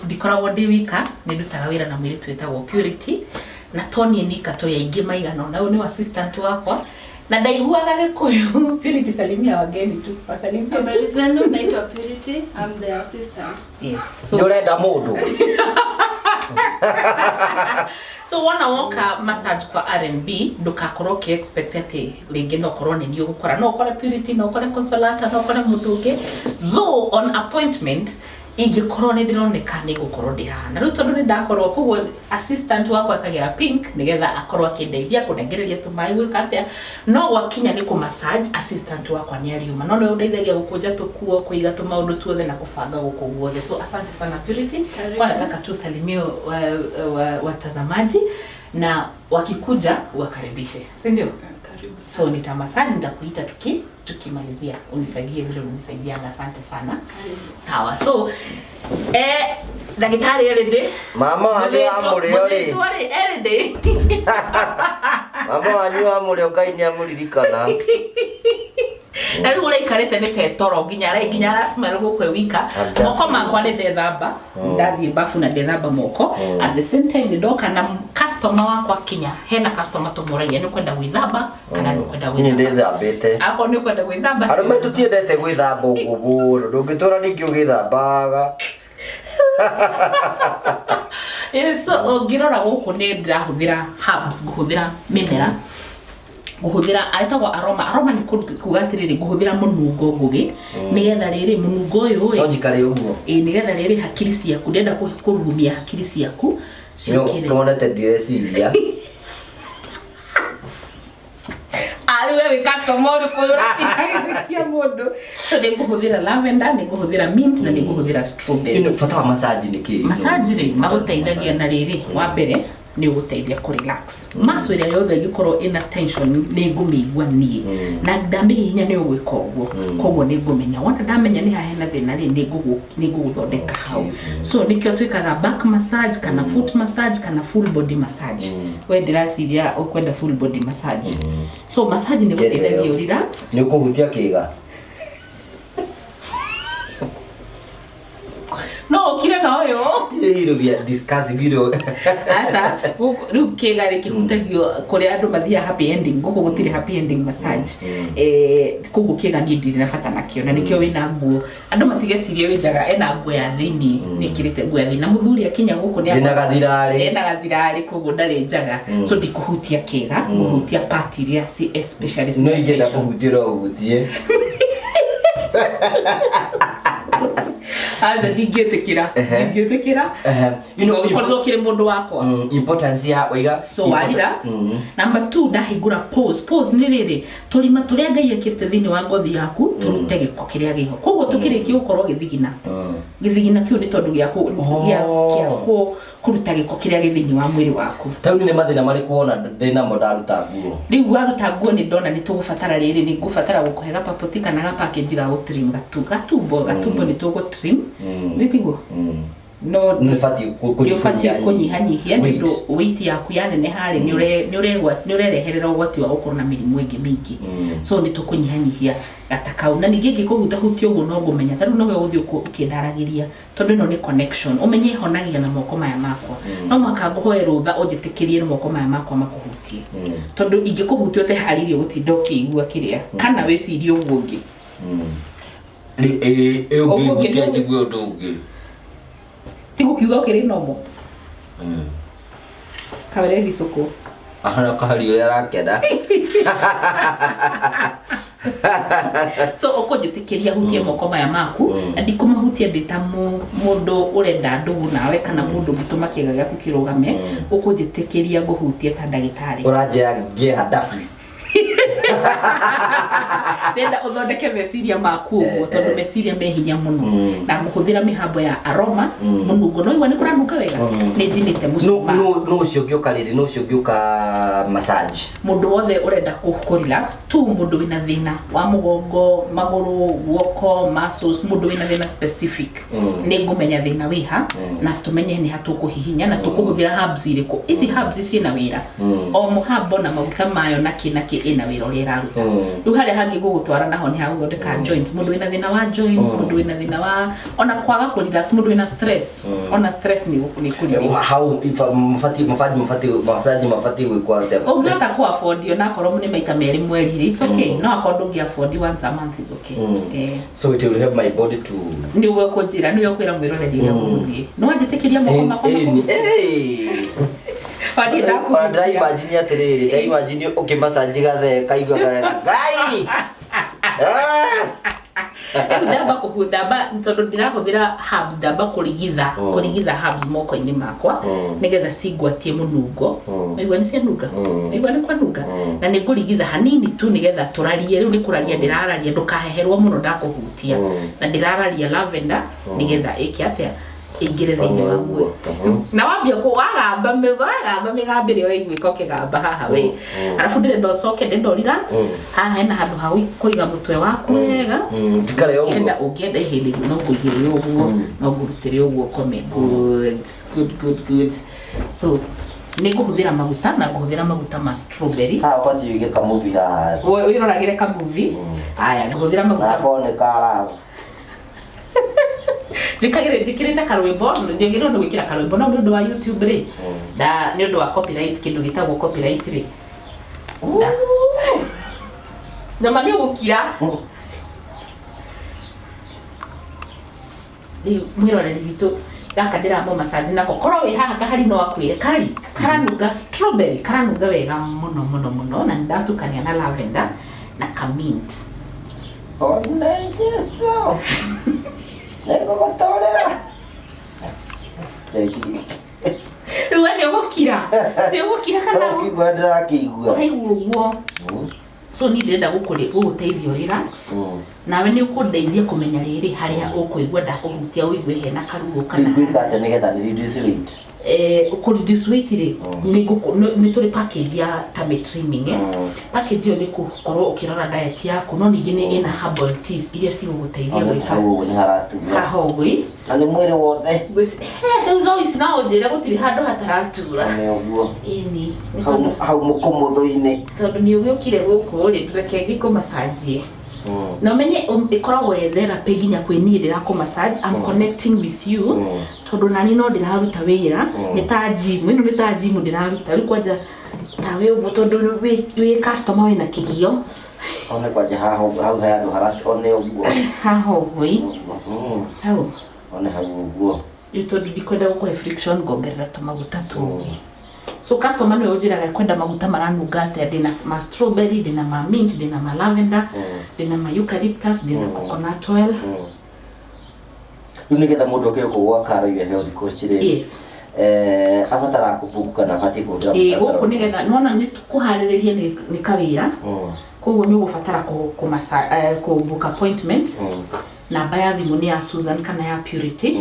[SPEAKER 2] ndikoragwo ndĩ wika, nĩ ndutaga wĩra na mũirĩtu wĩtagwo Purity, na to niĩ nika, tũrĩ aingĩ maigana ũna. Ũyũ nĩ assistant wakwa na ndaiguaga Gĩkũyũ. Purity, salimia wageni tu, wasalimia tu.
[SPEAKER 5] Habari zenu, naitwa Purity. I'm the assistant.
[SPEAKER 2] Yes. So,
[SPEAKER 1] Nĩ ũrenda mũndũ?
[SPEAKER 2] So wona woka massage kwa R&B, ndukakorwo ũkĩ expect atĩ rĩngĩ no ũkorwo nĩ niĩ ũgũkora, no ũkore Purity, no ũkore Consolata, no ũkore mũndũ ũngĩ. Though on appointment ingĩkorwo nĩ ndĩroneka nĩ ngũkorwo ndĩ haha. Na rĩu tondũ nĩ ndakorwo koguo, assistant wakwa akagĩra pink nĩgetha akorwo akĩndeithia kũnengereria tũmaĩ, gwĩka atĩa. No gwakinya nĩ kũ massage, assistant wakwa nĩ ariuma, no nĩwe ũndeithagia gũkũnja tũkuo, kũiga tũmaũndũ tuothe na kũbanga gũkũ guothe. So asante sana, Purity.
[SPEAKER 5] Karibu.
[SPEAKER 2] Kwa nataka tu salimie watazamaji na wakikuja wakaribishe, si ndio?
[SPEAKER 5] Karibu.
[SPEAKER 2] So nitamasaji, nitakuita tukimalizia unisaidie vile unanisaidianga. Asante sana.
[SPEAKER 5] Karibu.
[SPEAKER 2] Sawa, so ndagĩtarĩ erĩndĩ.
[SPEAKER 1] Mama wanyu wa mũrĩo rĩ.
[SPEAKER 2] Rĩ erĩndĩ.
[SPEAKER 1] Mama wanyu wa mũrĩo, Ngai nĩ amũririkana.
[SPEAKER 2] Na rĩu ũraikarĩte nĩ ketoro nginya arasmile gũkũ e wika.
[SPEAKER 1] I'm just-
[SPEAKER 2] Moko makwa nĩ ndethamba, ndathiĩ bafu na ndethamba moko. At the same time nĩ ndoka na customer wakwa kinya, hena customer tũmũragia nĩ kwenda gwĩthamba kana ndũkwenda
[SPEAKER 1] Niĩ
[SPEAKER 2] gwĩthamba.
[SPEAKER 1] ndĩthambĩte.
[SPEAKER 2] Akorwo nĩ ũkwenda gwĩthamba.
[SPEAKER 1] Arũme tũtiendete gwĩthamba ũguo mũno, ndũngĩtũra ningĩ ũgĩthambaga.
[SPEAKER 2] Yes, so ũngĩrora gũkũ nĩ ndĩrahũthĩra herbs, ngũhũthĩra mĩmera, ngũhũthĩra etagwo aroma. Aroma nĩ kuga atĩrĩrĩ, ngũhũthĩra mũnungo ngũgĩ nĩgetha rĩrĩ mũnungo ũyũ
[SPEAKER 1] No
[SPEAKER 2] ĩ
[SPEAKER 1] njikare ũguo.
[SPEAKER 2] Ĩ, nĩgetha rĩrĩ hakiri ciaku, ndĩrenda kũrurumia hakiri ciaku ciũkĩre.
[SPEAKER 1] Nĩwonete ndireciria.
[SPEAKER 2] Arĩ we wĩ customer ũrĩkũ ũratinagĩrĩria mũndũ. So nĩ ngũhũthĩra lavender, nĩ ngũhũthĩra mint na nĩ ngũhũthĩra strawberry.
[SPEAKER 3] Ĩno bata wa massage nĩ kĩ?
[SPEAKER 2] Massage rĩ magũteithagia na rĩrĩ, wa mbere nĩ ũgũteithia kũ relax muscle ĩrĩa yothe ĩngĩkorwo ĩna tension, nĩ ngũmĩigua niĩ na ndamĩhihinya nĩ ũgwĩka ũguo, koguo nĩ ngũmenya. Wona ndamenya nĩ haha hena thĩna rĩ, nĩ ngũgũthondeka hau. So nĩkĩo twĩkaga back massage kana foot massage kana full body massage. We ndĩraciria ũkwenda full body massage. So massage nĩ gũteithagia relax.
[SPEAKER 1] Nĩ ũkũhutia kĩga.
[SPEAKER 2] No ũkire na ũyũ.
[SPEAKER 1] You we are discussing,
[SPEAKER 2] Aca, rĩu kĩga rĩ kĩhutagio kũrĩa andũ mathiaga happy ending. Gũkũ gũtirĩ happy ending massage. Koguo kĩga niĩ ndirĩ na bata nakĩo, na nĩkĩo wĩna nguo, andũ matigecirie wĩ njaga, ena nguo ya thĩinĩ, nĩkĩrĩte nguo ya thĩinĩ, na mũthuri akinya gũkũ nĩ
[SPEAKER 1] Wĩna gathirarĩ.
[SPEAKER 2] Ena gathirarĩ, koguo ndarĩ njaga. So ndikũhutia kĩga, ngũhutia part iria especially
[SPEAKER 1] No ingĩenda
[SPEAKER 2] tension.
[SPEAKER 1] kũhutia no ũhutie.
[SPEAKER 2] Aca, ndingĩtĩkĩra, ndingĩtĩkĩra. Ũkorirwo ũkĩrĩ mũndũ wakwa.
[SPEAKER 1] Importance ya waiga.
[SPEAKER 2] So wa relax. Number two, ndahingũra pores. Pores nĩ rĩrĩ tũrima tũrĩa Ngai ekĩrĩte thĩinĩ wa ngothi yaku tũrute gĩko kĩrĩa gĩho. Koguo tũkĩrĩkia gũkorwo gĩthigina, gĩthigina kĩu nĩ tondũ gĩa gĩa kũruta gĩko kĩrĩa gĩ thĩinĩ wa mwĩrĩ waku.
[SPEAKER 1] Tauni nĩ mathĩna marĩkũ wona ndĩnamo ndaruta nguo?
[SPEAKER 2] Rĩu waruta nguo nĩ ndona nĩ tũgũbatara rĩrĩ, nĩ ngũbatara gũkũhe gapapoti kana ga package ga gũtrim gatumbo nĩ tũgũtrim, nĩ tiguo? No.
[SPEAKER 1] Nĩ batiĩ
[SPEAKER 2] nĩ ũbatiĩ kũnyihanyihia nĩ ũndũ weight yaku yaneneha rĩ, nĩ ũrereherera ũgwati wa gũkorwo na mĩrimũ ĩngĩ mĩingĩ. So nĩ tũkũnyihanyihia gata kau, na ningĩ ingĩkũhutahutia ũguo no ngũmenya. Ta rĩu nowe ũgũthiĩ ũkĩndaragĩria, tondũ ĩno nĩ connection. Ũmenye honagia na moko maya makwa. No mũhaka ngũhoe rũtha ũnjĩtĩkĩrie na moko maya makwa makũhutie, tondũ ingĩkũhutia ũteharĩirie ũgũtinda ũkĩigua kĩrĩa kana wĩcirie ũguo ũngĩ. Ũguo ũngĩ
[SPEAKER 1] Ũngĩhutia njigue ũndũ ũngĩ.
[SPEAKER 2] Ti gũkiuga ũkĩrĩ nomo kawere gĩcũkũ.
[SPEAKER 1] Ahana kahari ũrĩa arakena.
[SPEAKER 2] So ũkũnjĩtĩkĩria hutie moko maya maku, na ndikũmahutia ndĩ ta mũndũ ũrenda ndũgũ nawe kana mũndũ ũngĩtũma kĩga gĩaku kĩrũgame. Ũkũnjĩtĩkĩria ngũhutie ta ndagĩtarĩ.
[SPEAKER 1] Ũranjĩra ngĩe handabu.
[SPEAKER 2] Ndenda ũthondeke meciria maku ũguo, tondũ meciria me hinya mũno. Na ngũhũthĩra mĩhambo ya aroma, mũnungo. No igua nĩ kũranunga wega, nĩ njinĩte mũcuma.
[SPEAKER 1] No ũcio ũngĩũka rĩrĩ, no ũcio ũngĩũka massage?
[SPEAKER 2] Mũndũ wothe ũrenda kũ relax tu, mũndũ wĩna thĩna wa mũgongo, magũrũ, guoko, muscles, mũndũ wĩna thĩna specific, nĩ ngũmenya thĩna wĩha na tũmenye nĩ ha tũkũhihinya na tũkũhũthĩra herbs irĩkũ. Ici herbs ciĩna wĩra, o mũhambo na maguta mayo na kĩ na kĩ ĩna wĩra ũrĩa ĩraruta. Rĩu harĩa hangĩ gũgũtwara naho nĩ hagũthondeka joints, mũndũ wĩna thĩna wa joints, mũndũ wĩna thĩna wa ona kwaga kũ relax, mũndũ wĩna stress, ona stress nĩ kũ
[SPEAKER 1] How mabatiĩ massage mabatiĩ gwĩkwo atĩa?
[SPEAKER 2] Ũngĩhota kũ afford, ona akorwo nĩ maita merĩ mweri rĩ, it's okay. No akorwo ndũngĩ afford, once a month is okay.
[SPEAKER 1] So it will help my body to
[SPEAKER 2] Nĩ ũguo kũnjĩra, nĩwe ũkwĩra mwĩroreri ũrĩa gũgũthiĩ. Nĩ wanjĩtĩkĩria moko makwa makũhutie? Wathiĩ
[SPEAKER 1] Ona
[SPEAKER 2] ndakũhutia.
[SPEAKER 1] ndĩraimagine atĩrĩrĩ, ndĩraimagine ũkĩmassage gathe kaigua wega ngai. Ah!
[SPEAKER 2] Rĩu ndamba ndamba, tondũ ndĩrahũthĩra herbs, ndamba kũrigitha kũrigitha herbs moko-inĩ makwa nĩgetha cingwatie mũnungo. Waigua nĩ cianunga? Waigua nĩ kwanunga? Na nĩ ngũrigitha hanini tu nĩgetha tũrarie. Rĩu nĩ kũraria ndĩrararia, ndũkaheherwo mũno ndakũhutia, na ndĩrararia lavender nĩgetha ĩke atĩa? Ĩingĩre thĩinĩ wa mwĩrĩ. Na wambia kũ wagamba wagamba mĩgambĩre ũraiguĩka ũkĩgamba haha we. Arabu ndĩrenda ũcoke, ndĩrenda ũ relax. Haha hena handũ ha kũiga mũtwe waku wega.
[SPEAKER 1] Njikare ũguo?
[SPEAKER 2] Ũngĩenda, ũngĩenda ihĩndĩ no ngũigĩrĩre ũguo, no ngũrutĩre ũguo ũkome. Good, good, good, good. So nĩ ngũhũthĩra maguta, na ngũhũthĩra maguta ma strawberry.
[SPEAKER 1] Haha ũbatiĩ ũige kamuvi haha.
[SPEAKER 2] Wĩroragĩre kamuvi. Aya, ngũhũthĩra maguta.
[SPEAKER 1] Nakorwo nĩ ka love.
[SPEAKER 2] Njĩkagĩre, njĩkĩrĩte karwĩmbo, njagĩrĩirwo nĩ gwĩkĩra karwĩmbo, no nĩ ũndũ wa YouTube rĩ, nda nĩ ũndũ wa copyright, kĩndũ gĩtagwo copyright rĩ, nyama nĩ ũgũkira. Rĩu mwĩroreri witũ, gaka ndĩramũ massage nako, korwo wĩ haha kahari no akwĩre kari karanunga strawberry, karanunga wega mũno mũno mũno, na nĩndatukania na lavender na kamint.
[SPEAKER 1] One Jesu nĩngũgũtũrĩra.
[SPEAKER 2] Rĩu we nĩ ũgũkira, nĩ ũgũkira kana
[SPEAKER 1] Kĩigua ndĩrakĩigua.
[SPEAKER 2] Ũraigua ũguo? So niĩ ndĩrenda gũgũteithia relax, nawe nĩ ũkũndeithia kũmenya rĩrĩ harĩa ũkũigua ndakũhutia ũigue hena karuo kana
[SPEAKER 1] Rĩu ngwĩka atĩa nĩgetha nĩ reduce weight?
[SPEAKER 2] Kũ reduce weight rĩ, nĩ tũrĩ package ya tummy trimming, eh. Package ĩyo nĩ gũkorwo ũkĩrora diet yaku, no ningĩ nĩ ĩna herbal teas iria cigũgũteithia
[SPEAKER 1] Ona
[SPEAKER 2] gwĩka
[SPEAKER 1] hau ũguo nĩ haratura.
[SPEAKER 2] Haha ũguo ĩ.
[SPEAKER 1] Na nĩ mwĩrĩ wothe.
[SPEAKER 2] Rĩu thaa ici no ũnjĩre gũtirĩ handũ hataratura.
[SPEAKER 1] Nĩ ũguo.
[SPEAKER 2] Ĩni nĩ
[SPEAKER 1] Hau
[SPEAKER 2] tondũ
[SPEAKER 1] hau mũkũmũthũ-inĩ.
[SPEAKER 2] Tondũ nĩ ũgĩũkire gũkũ rĩ, reke ngĩkũmacanjie na ũmenye ĩkoragwo ĩ therapy nginya kwĩ niĩ ndĩrakũ massage. I'm connecting with you, tondũ nani no ndĩraruta wĩra. Nĩ ta gym ĩno, nĩ ta gym ndĩraruta rĩu kwanja tawe ũguo, tondũ wĩ customer wĩna kĩgio.
[SPEAKER 1] One kwanja haha ũguo, hau he handũ hara one ũguo.
[SPEAKER 2] Haha ũguo ĩ. Hau.
[SPEAKER 1] One hau ũguo.
[SPEAKER 2] Rĩu tondũ ndikwenda gũkũhe friction, ngongerera tũmaguta tũngĩ. So customer nĩwe ũnjĩraga kwenda maguta maranunga atĩa. Ndĩna ma strawberry, ndĩna ma mint, ndĩna ma lavender, ndĩna ma eucalyptus, ndĩna coconut oil.
[SPEAKER 1] Rĩu nĩgetha mũndũ oke gũkũ gwa Karo Your Health Coach rĩ, abataraga kũbook kana abatiĩ kũhũthĩra
[SPEAKER 2] Ĩ,
[SPEAKER 1] mũtaratara
[SPEAKER 2] gũkũ
[SPEAKER 1] ũrĩkũ?
[SPEAKER 2] Nĩgetha nĩwona nĩ kũharĩrĩria nĩ kawĩra. Koguo nĩ ũgũbatara kũ book appointment. Namba ya thimũ nĩ ya Susan kana ya Purity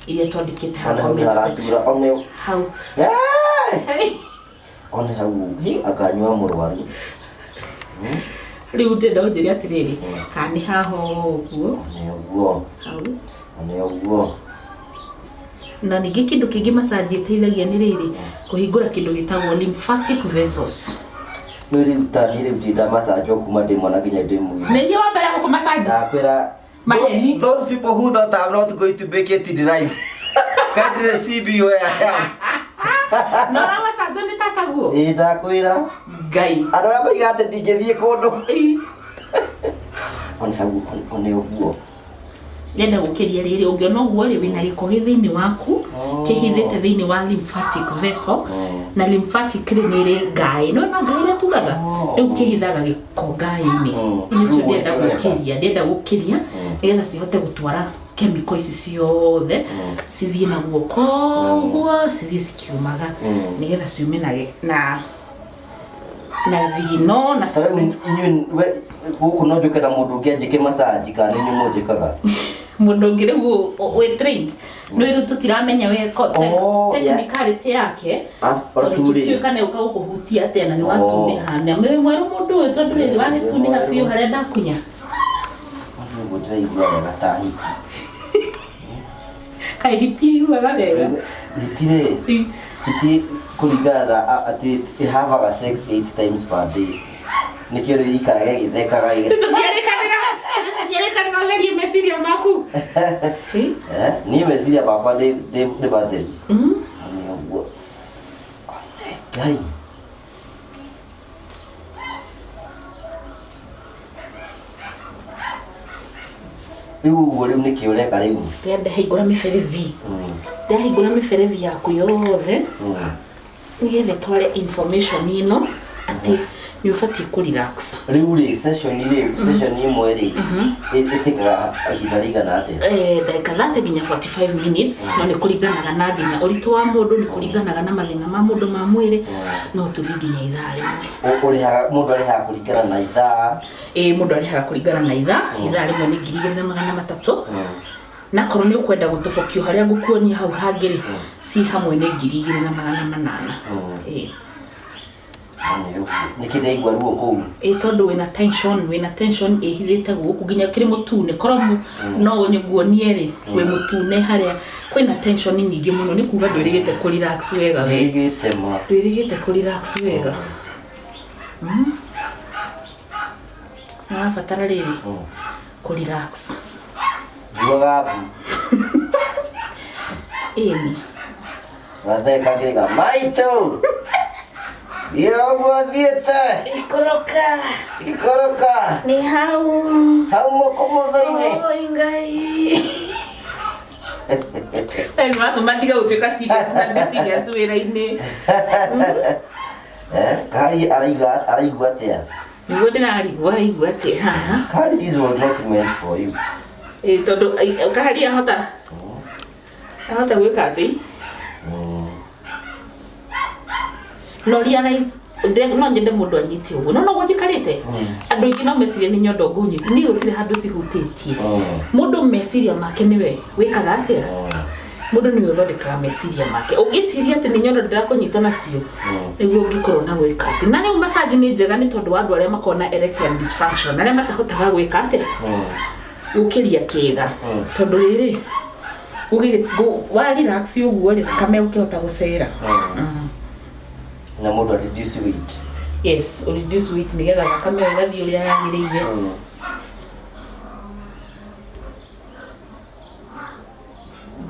[SPEAKER 2] iria twandĩkĩte
[SPEAKER 1] One
[SPEAKER 2] haha
[SPEAKER 1] hau nĩ
[SPEAKER 2] comment section.
[SPEAKER 1] haratura one.
[SPEAKER 2] Hau.
[SPEAKER 1] One hau akanyua mũrwaru.
[SPEAKER 2] Rĩu ndĩrenda ũnjĩre atĩrĩrĩ, kana nĩ haha ũguo?
[SPEAKER 1] One ũguo.
[SPEAKER 2] Hau.
[SPEAKER 1] One ũguo.
[SPEAKER 2] Na ningĩ kĩndũ kĩngĩ massage ĩteithagia nĩ rĩrĩ, kũhingũra kĩndũ gĩtagwo lymphatic vessels.
[SPEAKER 1] Nĩ rĩu ta niĩ rĩu ndĩ ndamacanjwo kuma ndĩ mwana nginya ndĩ mũgima.
[SPEAKER 2] Nĩ niĩ wa mbere gũkũ massage.
[SPEAKER 1] Ndakwĩra,
[SPEAKER 2] Maheni.
[SPEAKER 1] those people who thought I'm not going to make it in life kindly see me where I am.
[SPEAKER 2] Na ũramacanjwo nĩ tataguo?
[SPEAKER 1] Ĩ, ndakwĩra.
[SPEAKER 2] Ngai.
[SPEAKER 1] Andũ arĩa maiga atĩ ndingĩthiĩ kũndũ.
[SPEAKER 2] Ĩ.
[SPEAKER 1] One hau, one ũguo.
[SPEAKER 2] Ndĩrenda gũkĩria rĩrĩ, ũngĩona ũguo rĩ, wĩna gĩko gĩ thĩinĩ waku kĩhithĩte thĩinĩ wa lymphatic vessel. Na lymphatic rĩ, nĩ ĩrĩ ngaĩ, no na ngaĩ ĩrĩa tugaga rĩu kĩhithaga gĩko ngaĩ-inĩ. Nĩcio
[SPEAKER 1] Rĩu
[SPEAKER 2] ndĩrenda
[SPEAKER 1] ũrenda.
[SPEAKER 2] gũkĩria, ndĩrenda gũkĩria nĩgetha cihote gũtwara chemical ici ciothe, cithiĩ na guoko ũguo, cithiĩ cikiumaga, nĩgetha ciume na thigino na
[SPEAKER 1] Ta rĩu
[SPEAKER 2] ciume.
[SPEAKER 1] Inyuĩ gũkũ no njũke na mũndũ ũngĩ anjĩke massage kana nĩ inyuĩ mũnjĩkaga?
[SPEAKER 2] Mũndũ ũngĩ rĩu wĩ trained nĩ rĩu tũtiramenya we
[SPEAKER 1] Oh, yeah.
[SPEAKER 2] technicality yake.
[SPEAKER 1] Arabu rĩ.
[SPEAKER 2] Tũtiũĩ kana ũka gũkũhutia atĩa na nĩ watunĩha na wĩ mwerũ mũndũ ũyũ, tondũ rĩrĩ wagĩtunĩha biũ harĩa ndakunya.
[SPEAKER 1] One ũguo ndĩraigua wega ta hiti.
[SPEAKER 2] Kaĩ hiti iguaga wega?
[SPEAKER 1] Hiti rĩ, hiti kũringana na atĩ it havaga sex 8 times per day, nĩkĩo rĩu ikaraga ĩgĩthekaga
[SPEAKER 2] Tũtiarĩkanĩra ũtherie meciria maku.
[SPEAKER 1] Eh, niĩ meciria makwa nĩ matheru. Nĩ ũguo. One, Ngai. Rĩu ũguo rĩu nĩkĩ ũreka rĩu?
[SPEAKER 2] Ndahingũra mĩberethi. Ndahingũra mĩberethi yaku yothe nĩgetha ĩtware information ĩno atĩ nĩ ũbatiĩ kũ relax.
[SPEAKER 1] Rĩu rĩ, session rĩ, session ĩmwe rĩ, ĩtĩkaga ihinda rĩigana atĩa?
[SPEAKER 2] Ndagĩka 30 nginya 45 minutes, no nĩ kũringanaga na nginya ũritũ wa mũndũ, nĩ kũringanaga na mathĩna ma mũndũ ma mwĩrĩ, no tũthiĩ nginya ithaa rĩmwe.
[SPEAKER 1] Ũrĩhaga, mũndũ arĩhaga kũringana na ithaa?
[SPEAKER 2] Ĩ, mũndũ arĩhaga kũringana na ithaa. Ithaa rĩmwe nĩ 2300. Na korwo nĩ ũkwenda gũtobokio harĩa ngũkuonia hau hangĩ rĩ, ci hamwe nĩ 2800. Ĩ.
[SPEAKER 1] Nĩkĩ ndĩraigua ruo kũu?
[SPEAKER 2] Ĩ, tondũ wĩna tension ĩhithĩte gũkũ nginya kĩrĩ mũtune korwo no nguonie rĩ, wĩ mũtune harĩa kwĩna tension nyingĩ mũno, nĩ kuga ndwĩrĩgĩte kũ relax wega we.
[SPEAKER 1] Ndĩrĩgĩte ma.
[SPEAKER 2] Ndwĩrĩgĩte kũ relax wega. Ũrabatara rĩrĩ kũ relax.
[SPEAKER 1] Njugaga mbu.
[SPEAKER 2] Ĩni.
[SPEAKER 1] Gatheka ngĩrĩga maitũ. Iyo ũguo thiĩte.
[SPEAKER 2] Ikoroka.
[SPEAKER 1] Ikoroka.
[SPEAKER 2] Nĩ hau.
[SPEAKER 1] Hau mũkũmũthũ-inĩ.
[SPEAKER 2] Oi Ngai. Rĩu watũma ndige gũtuĩka serious na ndĩ serious wĩra-inĩ.
[SPEAKER 1] Eh, Kari araigua atĩa?
[SPEAKER 2] Nĩguo ndĩrarigwo araigua atĩ haha.
[SPEAKER 1] Kari, this was not meant for you.
[SPEAKER 2] Ĩ, tondũ kahari ahota gwĩka atĩ no realize No nyende mũndũ anyite ũguo, no noguo njikarĩte, andũ aingĩ no mecirie nĩ nyondo ngũnyita, niĩ gũtirĩ handũ cihutĩtie. Mũndũ meciria make nĩwe wĩkaga atĩa, mũndũ nĩwe ũthondekaga meciria make. Ũngĩciria atĩ nĩ nyondo ndĩrakũnyita nacio, nĩguo ũngĩkorwo na gwĩka atĩ. Na rĩu massage nĩ njega nĩ tondũ wa andũ arĩa makoragwo na erectile dysfunction, arĩa matahotaga gwĩka atĩa, gũkĩria kĩga, tondũ rĩrĩ wa relax ũguo rĩ, thakame ũkĩhota gũcera.
[SPEAKER 1] Na mũndũ a reduce weight.
[SPEAKER 2] Yes, o reduce weight nĩgetha thakame ĩyo ĩgathiĩ ũrĩa yagĩrĩire.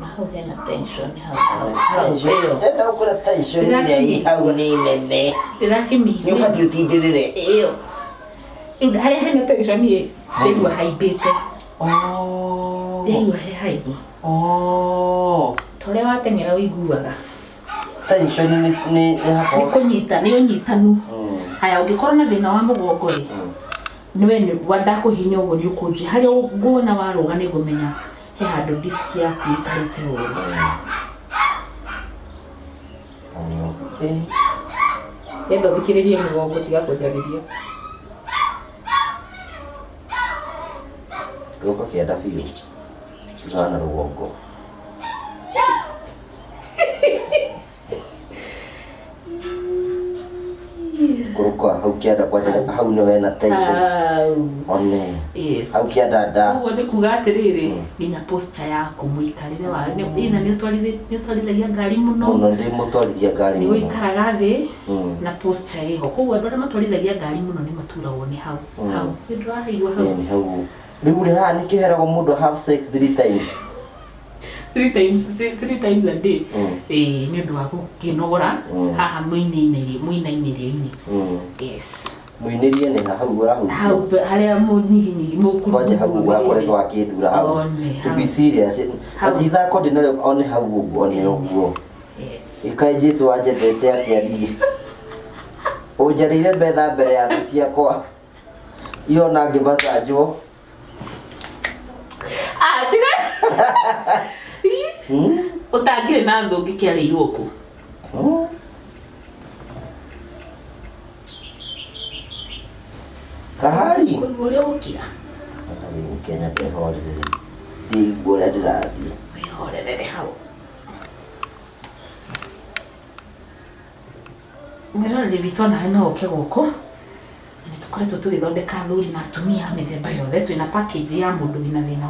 [SPEAKER 2] Na hau hena tension hau hau hau ĩyo.
[SPEAKER 1] Ndenda gũkũra tension ĩrĩa ĩ hau nĩ nene. Nĩ
[SPEAKER 2] ndĩrakĩmĩigua.
[SPEAKER 1] Ũbatiĩ ũtindĩrĩre.
[SPEAKER 2] Ĩyo rĩu harĩa hena tension ĩ, ndaigua haimbĩte.
[SPEAKER 1] Oh.
[SPEAKER 2] Ndaigua he haimbu.
[SPEAKER 1] Oh.
[SPEAKER 2] Ta ũrĩa wateng'era ũiguaga.
[SPEAKER 1] Tension nĩ
[SPEAKER 2] nĩ
[SPEAKER 1] hakorwo.
[SPEAKER 2] Kũnyita, nĩ ũnyitanu. Haya, ũngĩkorwo na thĩna wa mũgongo rĩ, nĩwe nĩ ndakũhihinya ũguo, nĩ ũkũnjia harĩa nguona warũga, nĩ ngũmenya he handũ disk yaku ĩikarĩte ũru. Enda ũthikĩrĩrie mũgongo, tiga kũnjarĩria.
[SPEAKER 1] Gũka kĩanda biũ. Tigana na rũgongo. Kũrũka hau kĩanda kwanja hau nĩ hena tension.
[SPEAKER 2] Hau.
[SPEAKER 1] One.
[SPEAKER 2] Yes.
[SPEAKER 1] Hau kĩanda nda.
[SPEAKER 2] Ũguo nĩ kuga atĩrĩrĩ, nginya posture yaku, mũikarĩre wa ĩna, nĩ ũtwarithagia ngari mũno.
[SPEAKER 1] Mũno, ndĩ mũtwarithia ngari
[SPEAKER 2] nĩ
[SPEAKER 1] mũno.
[SPEAKER 2] Ũikaraga thĩ na posture ĩho, koguo andũ arĩa matwarithagia ngari mũno nĩ maturagwo nĩ hau hau. Nĩ ndĩraigua hau.
[SPEAKER 1] Ĩĩ, nĩ hau. Rĩu rĩ, haha nĩkĩo heragwo mũndũ have sex three times.
[SPEAKER 2] Three times a day. Ĩĩ, nĩ ũndũ wa gũkĩnogora haha mũinainĩrio-inĩ. Yes.
[SPEAKER 1] Mũinĩrie nĩ ha hau ũrahutia?
[SPEAKER 2] Hau harĩa mũnyiginyigi.
[SPEAKER 1] Kwanja hau ũguo hakoretwo hakĩndura hau.
[SPEAKER 2] One,
[SPEAKER 1] To
[SPEAKER 2] hau.
[SPEAKER 1] be serious.
[SPEAKER 2] Hau.
[SPEAKER 1] Na ti ithako ndĩnarĩo, one hau ũguo, one ũguo.
[SPEAKER 2] Yes.
[SPEAKER 1] Ĩkaĩ Jesu wanjendete atĩa niĩ. Ũnjarĩire metha mbere ya thũ ciakwa. Irona ngĩmacanjwo.
[SPEAKER 2] Ah, tiga. Ũtangĩrĩ na thũ ũngĩkĩarĩirwo kũ?
[SPEAKER 1] Kahari.
[SPEAKER 2] Kũigua ũrĩa ũgũkira.
[SPEAKER 1] Rĩu Kenya ndehorerere. Ndĩigua ũrĩa ndĩrathiĩ.
[SPEAKER 2] Wĩhorerere hau. Mwĩroreri witũ, onawe no ũke gũkũ, na nĩ tũkoretwo tũgĩthondeka athuri na atumia mĩthemba yothe. Twĩna package ya mũndũ wĩna thĩna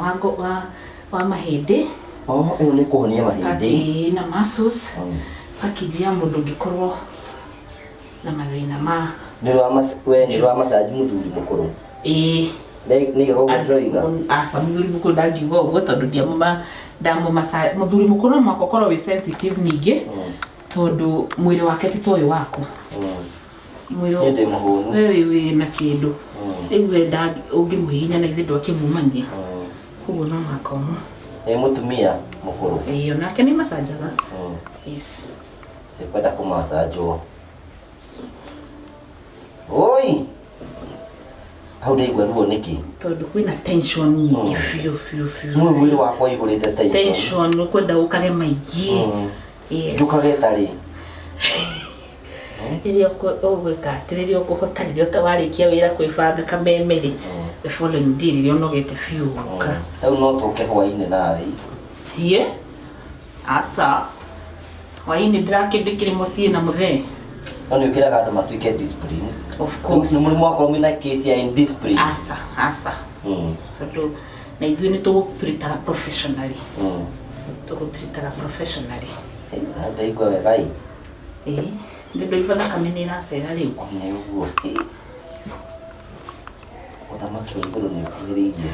[SPEAKER 2] wa mahĩndĩ.
[SPEAKER 1] Oh, ĩyo nĩ kũhonia mahĩndĩ.
[SPEAKER 2] Package na muscles, package ya mũndũ ũngĩkorwo na mathĩna ma
[SPEAKER 1] Nĩ rwa we nĩ rwa massage mũthuri mũkũrũ.
[SPEAKER 2] Ĩĩ.
[SPEAKER 1] Nĩ ũguo ndĩroiga.
[SPEAKER 2] Aca, mũthuri mũkũrũ ndangiuga ũguo, tondũ ndiamũma ndamũmaca mũthuri mũkũrũ no mũhaka ũkorwo wĩ sensitive ningĩ, tondũ mwĩrĩ wake ti ta ũyũ waku. Mwĩrĩ
[SPEAKER 1] Niĩ ndĩ mũhũnu.
[SPEAKER 2] We wĩ na kĩndũ. Rĩu we ũngĩmũhihinya na ithe ndwakĩmumania. Koguo no mũhaka ũmũ
[SPEAKER 1] Nĩ mũtumia mũkũrũ.
[SPEAKER 2] Ĩĩ, onake nĩ macanjaga. Yes.
[SPEAKER 1] Sikwenda kũmacanjwo. Oi! Hau ndaigua ruo nĩkĩ?
[SPEAKER 2] Tondũ kwĩna tension nyingĩ biũ biũ biũ.
[SPEAKER 1] Nĩ mwĩrĩ wakwa ũihũrĩte tension.
[SPEAKER 2] Tension, ũkwenda ũkage maingĩ. Yes.
[SPEAKER 1] Njũkage tarĩ.
[SPEAKER 2] Rĩrĩa ũgwĩka atĩ, rĩrĩa ũkũhota, rĩrĩa warĩkia wĩra kwĩbanga kameme rĩ, the following day rĩrĩa ũnogete biũ ũgoka.
[SPEAKER 1] Rĩu no tũke hwainĩ nawe.
[SPEAKER 2] Hie aca, hwainĩ ndĩrakĩndĩkĩrĩ mũciĩ na mũthee.
[SPEAKER 1] No nĩ ũkĩraga andũ matuĩke discipline.
[SPEAKER 2] Of course.
[SPEAKER 1] Nĩ mũrimũ wakorwo mwĩna case ya indiscipline.
[SPEAKER 2] Aca, aca. Tondũ na ithuĩ nĩ tũgũtũritaga professionally. Tũgũtũritaga professionally.
[SPEAKER 1] Hey, na ndaigua wega ĩ.
[SPEAKER 2] Ĩĩ, nĩ ndaigua thakame nĩ ĩracera rĩu.
[SPEAKER 1] Nĩ ũguo. Ũthamaki wa igũrũ nĩ ũkuhĩrĩirie.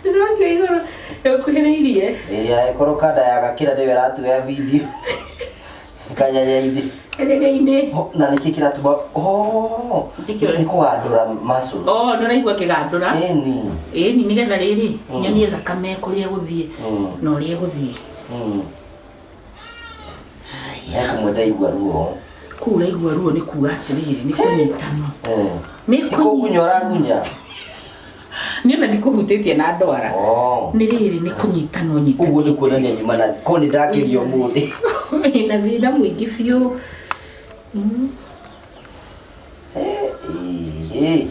[SPEAKER 2] Ũthamaki wa igũrũ nĩ ũkuhĩrĩirie.
[SPEAKER 1] Ĩĩ, angĩkorwo kanda ya gakĩra nĩyo ĩratuoya video. Kanyanya-inĩ.
[SPEAKER 2] Kanyanyainĩ.
[SPEAKER 1] Oh, na nĩkĩ kĩratũma, oh,
[SPEAKER 2] Nĩkĩ
[SPEAKER 1] nĩ kũgandũra muscles.
[SPEAKER 2] Oh, ndũraigua kĩgandũra?
[SPEAKER 1] Ĩni.
[SPEAKER 2] Ĩni, nĩgetha rĩrĩ nyonie thakame kũrĩa ĩgũthiĩ na ũrĩa ĩgũthiĩ.
[SPEAKER 1] He kũmwe ndaigua ruo.
[SPEAKER 2] Kũu ũraigua ruo nĩ kuga atĩrĩrĩ, nĩ kũnyitano. Nĩ
[SPEAKER 1] Ti kũngunya ũrangunya?
[SPEAKER 2] Niĩ ona ndikũhutĩtie na ndwara.
[SPEAKER 1] Oh.
[SPEAKER 2] Nĩ rĩrĩ, nĩ kũnyitana ũnyitana.
[SPEAKER 1] Ũguo nĩ kuonania nyuma na ko nĩ ndakĩrio ũmũthĩ.
[SPEAKER 2] Ĩna thĩna mũingĩ biũ.
[SPEAKER 1] Ĩĩ.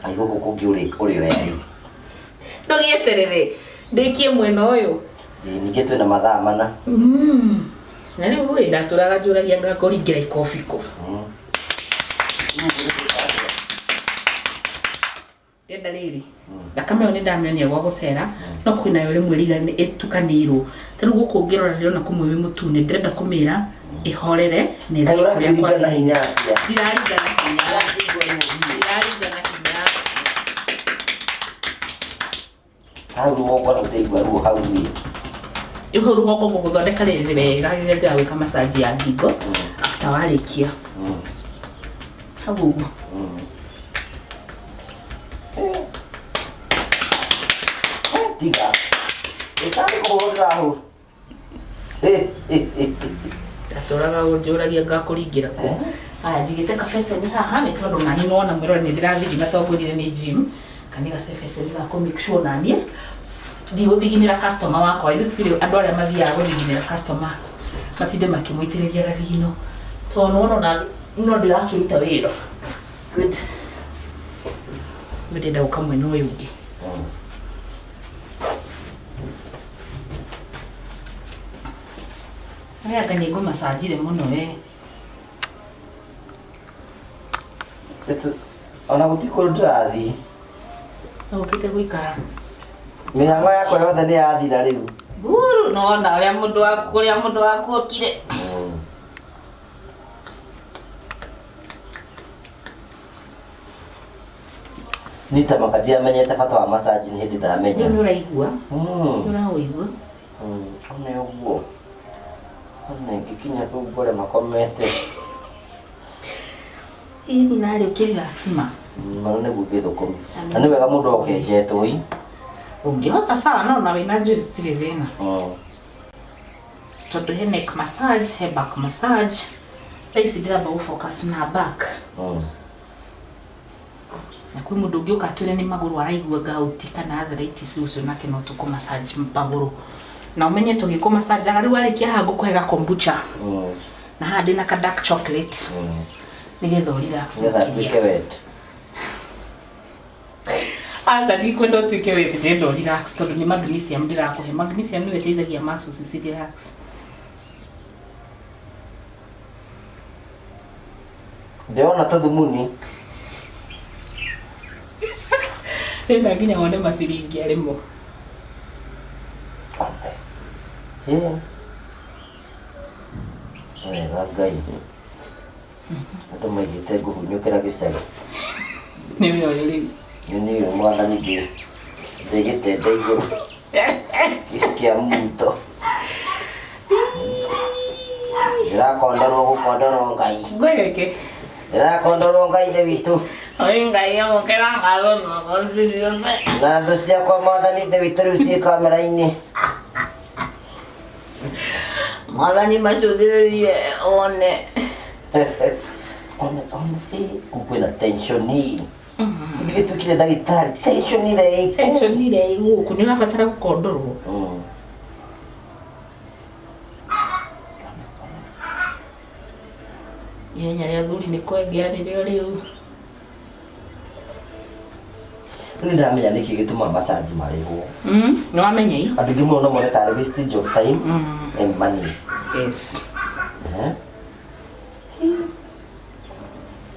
[SPEAKER 1] Ai gũkũ kũngĩ ũrĩ oya rĩu.
[SPEAKER 2] Ndũgĩeterere ndĩkie mwena ũyũ.
[SPEAKER 1] Ĩĩ, ningĩ twĩna mathaa 4.
[SPEAKER 2] Na rĩu ĩ ndatũraga njũragia ngakũringĩra ikobi kũ. Ndĩrenda rĩrĩ thakame ĩyo nĩ ndamĩonia gwa gũcera no kwĩnayo rĩmwe ĩtukanĩirwo. Ta rĩu gũkũ ũngĩrora ndĩrona kũmwe wĩ mũtune, ndĩrenda kũmĩra ĩhorere na
[SPEAKER 1] Kaĩ
[SPEAKER 2] ĩthiĩ kũrĩa
[SPEAKER 1] ũrakĩringa na
[SPEAKER 2] kwagĩrĩire.
[SPEAKER 1] hinya atĩa?
[SPEAKER 2] Ndiraringa na hinya. Ndiraringa na hinya.
[SPEAKER 1] Hau rũgongo na ndĩraigua ruo hau ĩ.
[SPEAKER 2] Rĩu hau rũgongo ngũgũthondeka rĩrĩ wega rĩrĩa ndĩragwĩka massage ya ngingo after warĩkia. Hau ũguo.
[SPEAKER 1] Tiga. Ĩtarĩ kũhũrĩra hau.
[SPEAKER 2] Ndatũraga njũragia ngakũringĩra kũ. Aya njigĩte kabeceni haha nĩ tondũ nani nĩwona mwĩrore nĩ ndĩrathigina tondũ ngwĩrire nĩ gym. Kana gacebeceni ga kũ make sure naniĩ ndigũthiginĩra customer wakwa. Ithuĩ tũtirĩ andũ arĩa mathiaga gũthiginĩra customer matinde makĩmũitĩrĩria gathigino. Tondũ nĩwona ona no ndĩrakĩruta wĩra. Good. Rĩu ndĩrenda gũka mwena ũyũ ũngĩ. Aya anga nĩ ngũmacanjire mũno we.
[SPEAKER 1] Ona gũtirĩ kũndũ ndĩrathiĩ.
[SPEAKER 2] No ũkĩte gũikara.
[SPEAKER 1] Mĩhang'o yakwa yothe nĩ yathira rĩu.
[SPEAKER 2] Buru nĩwona ũrĩa mũndũ waku ũrĩa mũndũ waku okire.
[SPEAKER 1] Niĩ ta maka ndiamenyete bata wa massage nĩ hĩndĩ ndamenya.
[SPEAKER 2] Rĩu nĩ ũraigua? Nĩ ũraũigua?
[SPEAKER 1] One ũguo. One ngĩkinya kũu ngore makomete.
[SPEAKER 2] Ĩni narĩ ũkĩrelax ma.
[SPEAKER 1] Mano nĩguo ngĩthũkũmi. Na nĩ wega mũndũ oke enjetwo ĩ.
[SPEAKER 2] Ũngĩhota sawa no ona wĩna njuĩrĩ gũtirĩ thĩna. Tondũ he neck massage, he back massage. Thaa ici ndĩramba gũ focus na back. Na kwĩ mũndũ ũngĩũka atwĩre nĩ magũrũ araigua gout kana arthritis ũcio nake no tũkũ massage magũrũ. Na ũmenye tũgĩkũ massageaga rĩu warĩkia haha ngũkũhe ga kombucha. Na haha ndĩna ka dark chocolate. Nĩgetha ũ relax
[SPEAKER 1] Nĩgetha
[SPEAKER 2] makĩria.
[SPEAKER 1] nduĩke wet.
[SPEAKER 2] Aca ndikwenda ũtuĩke wet, ndĩrenda ũ relax tondũ nĩ magnesium ndĩrakũhe. Magnesium nĩyo ĩteithagia muscles ci relax.
[SPEAKER 1] Ndĩrona tũthumuni.
[SPEAKER 2] Ndĩrenda nginya wone maciringi arĩ mo.
[SPEAKER 1] Ĩĩ. Wega Ngai. Andũ maigĩte ngũhunyũkĩra gĩcagi.
[SPEAKER 2] Nĩwe ũyũ rĩu.
[SPEAKER 1] Nĩ niĩ mwathani ndĩ gĩtende igũrũ kĩa muto. Ndĩrakonderwo gũkonderwo Ngai.
[SPEAKER 2] Ngwĩreke.
[SPEAKER 1] Ndĩrakonderwo Ngai ithe witũ.
[SPEAKER 2] Oi Ngai amũkĩra ngatho na ũgoci ciothe.
[SPEAKER 1] Na thũ ciakwa mwathani ithe witũ rĩu ciĩ kamera-inĩ.
[SPEAKER 2] Mwathani macũthĩrĩrie one.
[SPEAKER 1] One one ĩ kũu kwĩna tension ĩ. Ndigĩtuĩkire ndagĩtarĩ tension ĩrĩa ĩ kũu.
[SPEAKER 2] Tension ĩrĩa ĩ gũkũ nĩ ũrabatara gũkondorwo. Ihenya rĩa athuri nĩ kwengea nĩrĩo rĩu.
[SPEAKER 1] Rĩu nĩndamenya nĩkĩ gĩtũmaga massage marĩhwo.
[SPEAKER 2] Nĩ wamenya ĩ?
[SPEAKER 1] Andũ aingĩ mũno no mone tarĩ wastage of time and money.
[SPEAKER 2] Yes.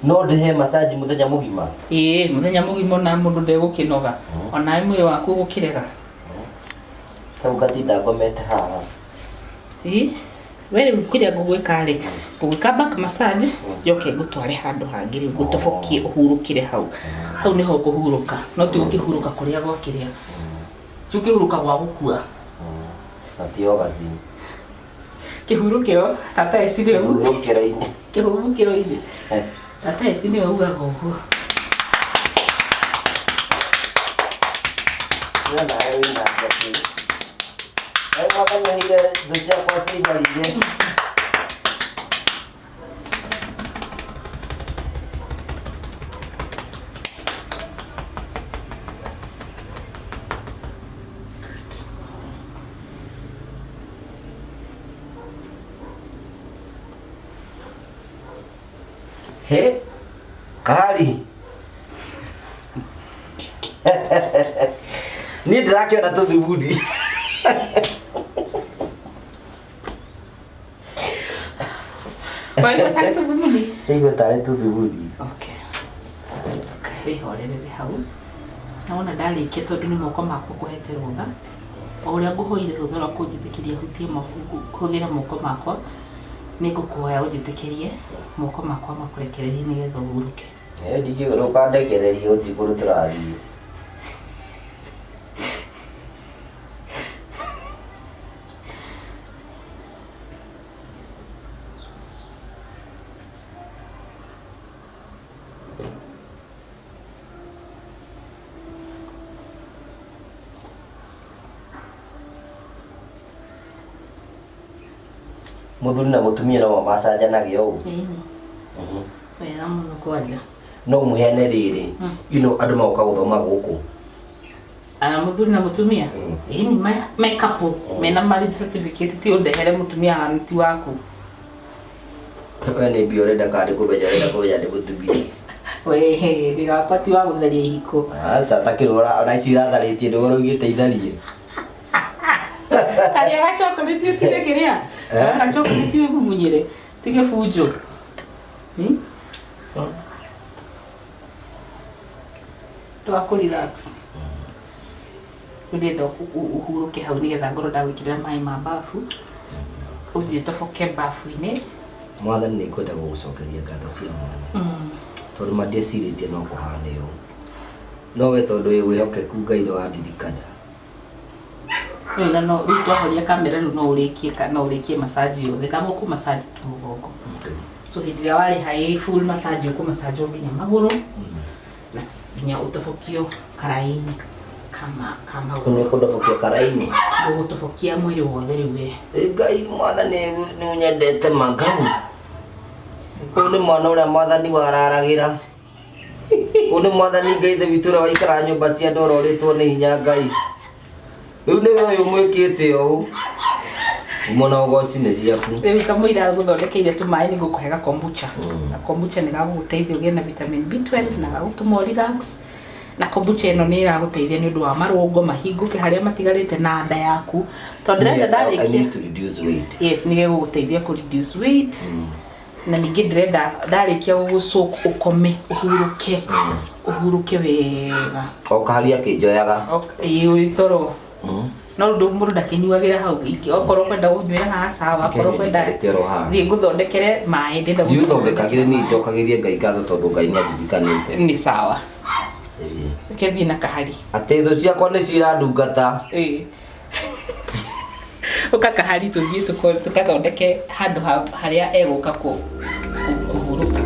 [SPEAKER 1] No ndĩhe massage mũthenya mũgima?
[SPEAKER 2] Ĩĩ, mũthenya mũgima ona mũndũ ndegũkĩnoga. Onawe mwĩrĩ waku ũgũkĩrega.
[SPEAKER 1] Hau ngatinda ngomete haha.
[SPEAKER 2] Ĩĩ. We rĩu kĩrĩa ngũgwĩka rĩ, ngũgwĩka back massage, njoke ngũtware handũ hangĩ rĩu ngũtobokie ũhurũkĩre hau. Hau nĩho ũkũhurũka, no ti gũkĩhurũka kũrĩa gwa kĩrĩa. Ti gũkĩhurũka gwa gũkua.
[SPEAKER 1] Na ti orgasm.
[SPEAKER 2] Kĩhurũkĩro, tata eci nĩwe
[SPEAKER 1] Kĩhurũkĩro-inĩ.
[SPEAKER 2] Kĩhurũkĩro-inĩ. Tata eci nĩwe ugaga ũguo.
[SPEAKER 1] We nawe wĩna njatĩ. Nawe mwathani aheire thũ ciakwa cinyarire. He kahari. Niĩ ndĩrakĩona tũthugudi.
[SPEAKER 2] Waigua tarĩ tũthugudi?
[SPEAKER 1] Ndaigua tarĩ tũthugudi.
[SPEAKER 2] Okay. Wĩhorerere hau. Na wona ndarĩkia tondũ nĩ moko makwa ngũhete rũtha. O ũrĩa ngũhoire rũtha rwa kũnjĩtĩkĩria hutie moko, hũthĩre moko makwa, nĩ ngũkũhoya ũnjĩtĩkĩrie moko makwa makũrekererie nĩgetha ũhurũke.
[SPEAKER 1] Eh, ndingĩũra ũkandekereria ũthiĩ kũndũ tũrathiĩ. Mũthuri na mũtumia no macanjanagia ũũ.
[SPEAKER 2] Ĩni. Wega mũno kwanja.
[SPEAKER 1] No mũheane rĩrĩ, andũ magoka gũthoma gũkũ.
[SPEAKER 2] Aya mũthuri na mũtumia? Ĩni me couple, mena marriage certificate ti ũndehere mũtumia wa ti waku.
[SPEAKER 1] We nĩ mbia ũrenda kana nĩ kũmenya ũrenda kũmenya nĩ mũtumia?
[SPEAKER 2] We wĩra wakwa ti wa gũtharia ihiko.
[SPEAKER 1] Aca ta kĩrora ona icio iratharĩtie ndũgũrũ ugĩte itharie.
[SPEAKER 2] Karĩa ga chocolate ũtige kĩrĩa?
[SPEAKER 1] Eh?
[SPEAKER 2] Ga chocolate wĩmumunyĩre, ti gĩbunjo. Ndũgakũ relax. Ndĩrenda ũhurũke hau nĩgetha ngorwo ndagwĩkĩrĩra maĩ ma bafu. Ũthiĩ ũtoboke bafu-inĩ.
[SPEAKER 1] Mwathani nĩ ngwenda gũgũcokeria ngatho cia mwanya. Tondũ ma ndiecirĩtie no kũhane ũũ. No we tondũ wĩ wĩhokeku Ngai nĩ wandirikana.
[SPEAKER 2] Rĩu na no rĩu twahoria kamera rĩu no ũrĩkie no ũrĩkie massage yothe. Ndagũkũ massage tu mũgongo. So hĩndĩ ĩrĩa warĩha ĩ full massage ũkũ massage nginya magũrũ na nginya ũtobokio karaĩ-inĩ kama kama
[SPEAKER 1] Nĩ ũkũndobokia karaĩ-inĩ?
[SPEAKER 2] Ngũgũtobokia mwĩrĩ wothe rĩu we.
[SPEAKER 1] Ĩ Ngai mwathani nĩ ũnyendete ma Ngai. Ũyũ nĩ mwana ũrĩa mwathani wararagĩra. Ũyũ nĩ mwathani Ngai ithe witũ ũrĩa waikaraga nyũmba cia andũ ũrorĩtwo nĩ hinya Ngai. Rĩu nĩwe ũyũ mwĩkĩte ũũ. Ngumo na ũgoci nĩ ciaku.
[SPEAKER 2] Rĩu kamũira ngũthondekeire tũmaĩ nĩ ngũkũhe gakombucha. Gakombucha nĩ gagũgũteithia ũgĩe na vitamin B12 na gagũtũma ũ relax. Na kombucha ĩno nĩ ĩragũteithia nĩ ũndũ wa marũngo mahingũke harĩa matigarĩte na nda yaku. Tondũ ndĩrenda
[SPEAKER 1] I
[SPEAKER 2] ndarĩkia.
[SPEAKER 1] need to reduce weight.
[SPEAKER 2] Yes, nĩ gĩgũgũteithia kũ reduce weight. Na ningĩ ndĩrenda ndarĩkia gũgũcook ũkome ũhurũke. Ũhurũke wega.
[SPEAKER 1] O kahari akĩnjoyaga.
[SPEAKER 2] Ĩĩ wĩ toro. No ũndũ mũndũ ndakĩnyuagĩra hau ingĩ okorwo kwenda kũnyuĩra haha sawa okorwo kwenda
[SPEAKER 1] Njikarĩte oro haha.
[SPEAKER 2] thiĩ ngũthondekere maĩ ndĩrenda
[SPEAKER 1] Thiĩ ũthondekagĩre niĩ njokagĩrie Ngai ngatho tondũ Ngai nĩ andirikanĩte.
[SPEAKER 2] Nĩ sawa. Reke thiĩ na kahari.
[SPEAKER 1] Atĩ thũ ciakwa nĩ cirandungata.
[SPEAKER 2] Ĩĩ. Ũka kahari tũthiĩ tũkathondeke handũ harĩa egũka kũhurũka.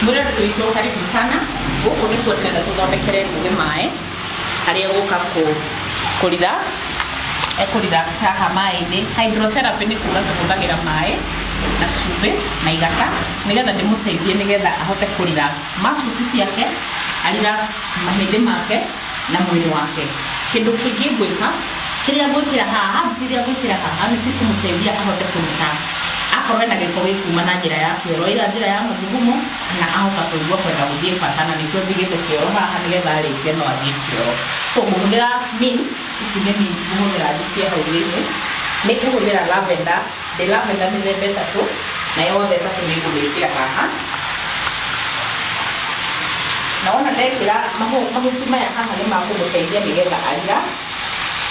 [SPEAKER 2] Mwĩrore witũ karibu sana. Gũkũ nĩkuo ndĩrenda tũthondekere Ngũgĩ maĩ harĩa egũka kũ relax. Ekũ relax haha maĩ-inĩ. Hydrotherapy nĩ kuga tũhũthagĩra maĩ na cumbĩ na igata nĩgetha ndĩmũteithie nĩgetha ahote kũ relax muscles ciake, a relax mahĩndĩ make na mwĩrĩ wake. Kĩndũ kĩngĩ ngwĩka, kĩrĩa ngwĩkĩra haha, herbs iria ngwĩkĩra haha nĩ cikũmũteithia ahote kũruta akorwo ena gĩko gĩkuma na njĩra ya kĩoro, ĩra njĩra ya mathugumo, kana ahota kũigua kwenda gũthiĩ bata na nĩkĩo njigĩte kĩoro haha nĩgetha arĩkia no athiĩ kĩoro. So ngũhũthĩra mint, ici nĩ mint ngũhũthĩra njikie hau thĩinĩ. Nĩ ngũhũthĩra lavender, ndĩ lavender mĩthemba ĩtatũ, na yothe ĩtatũ nĩ ngũmĩkĩra haha. Na wona ndekĩra mahuti maya haha nĩ makũmũteithia nĩgetha a relax,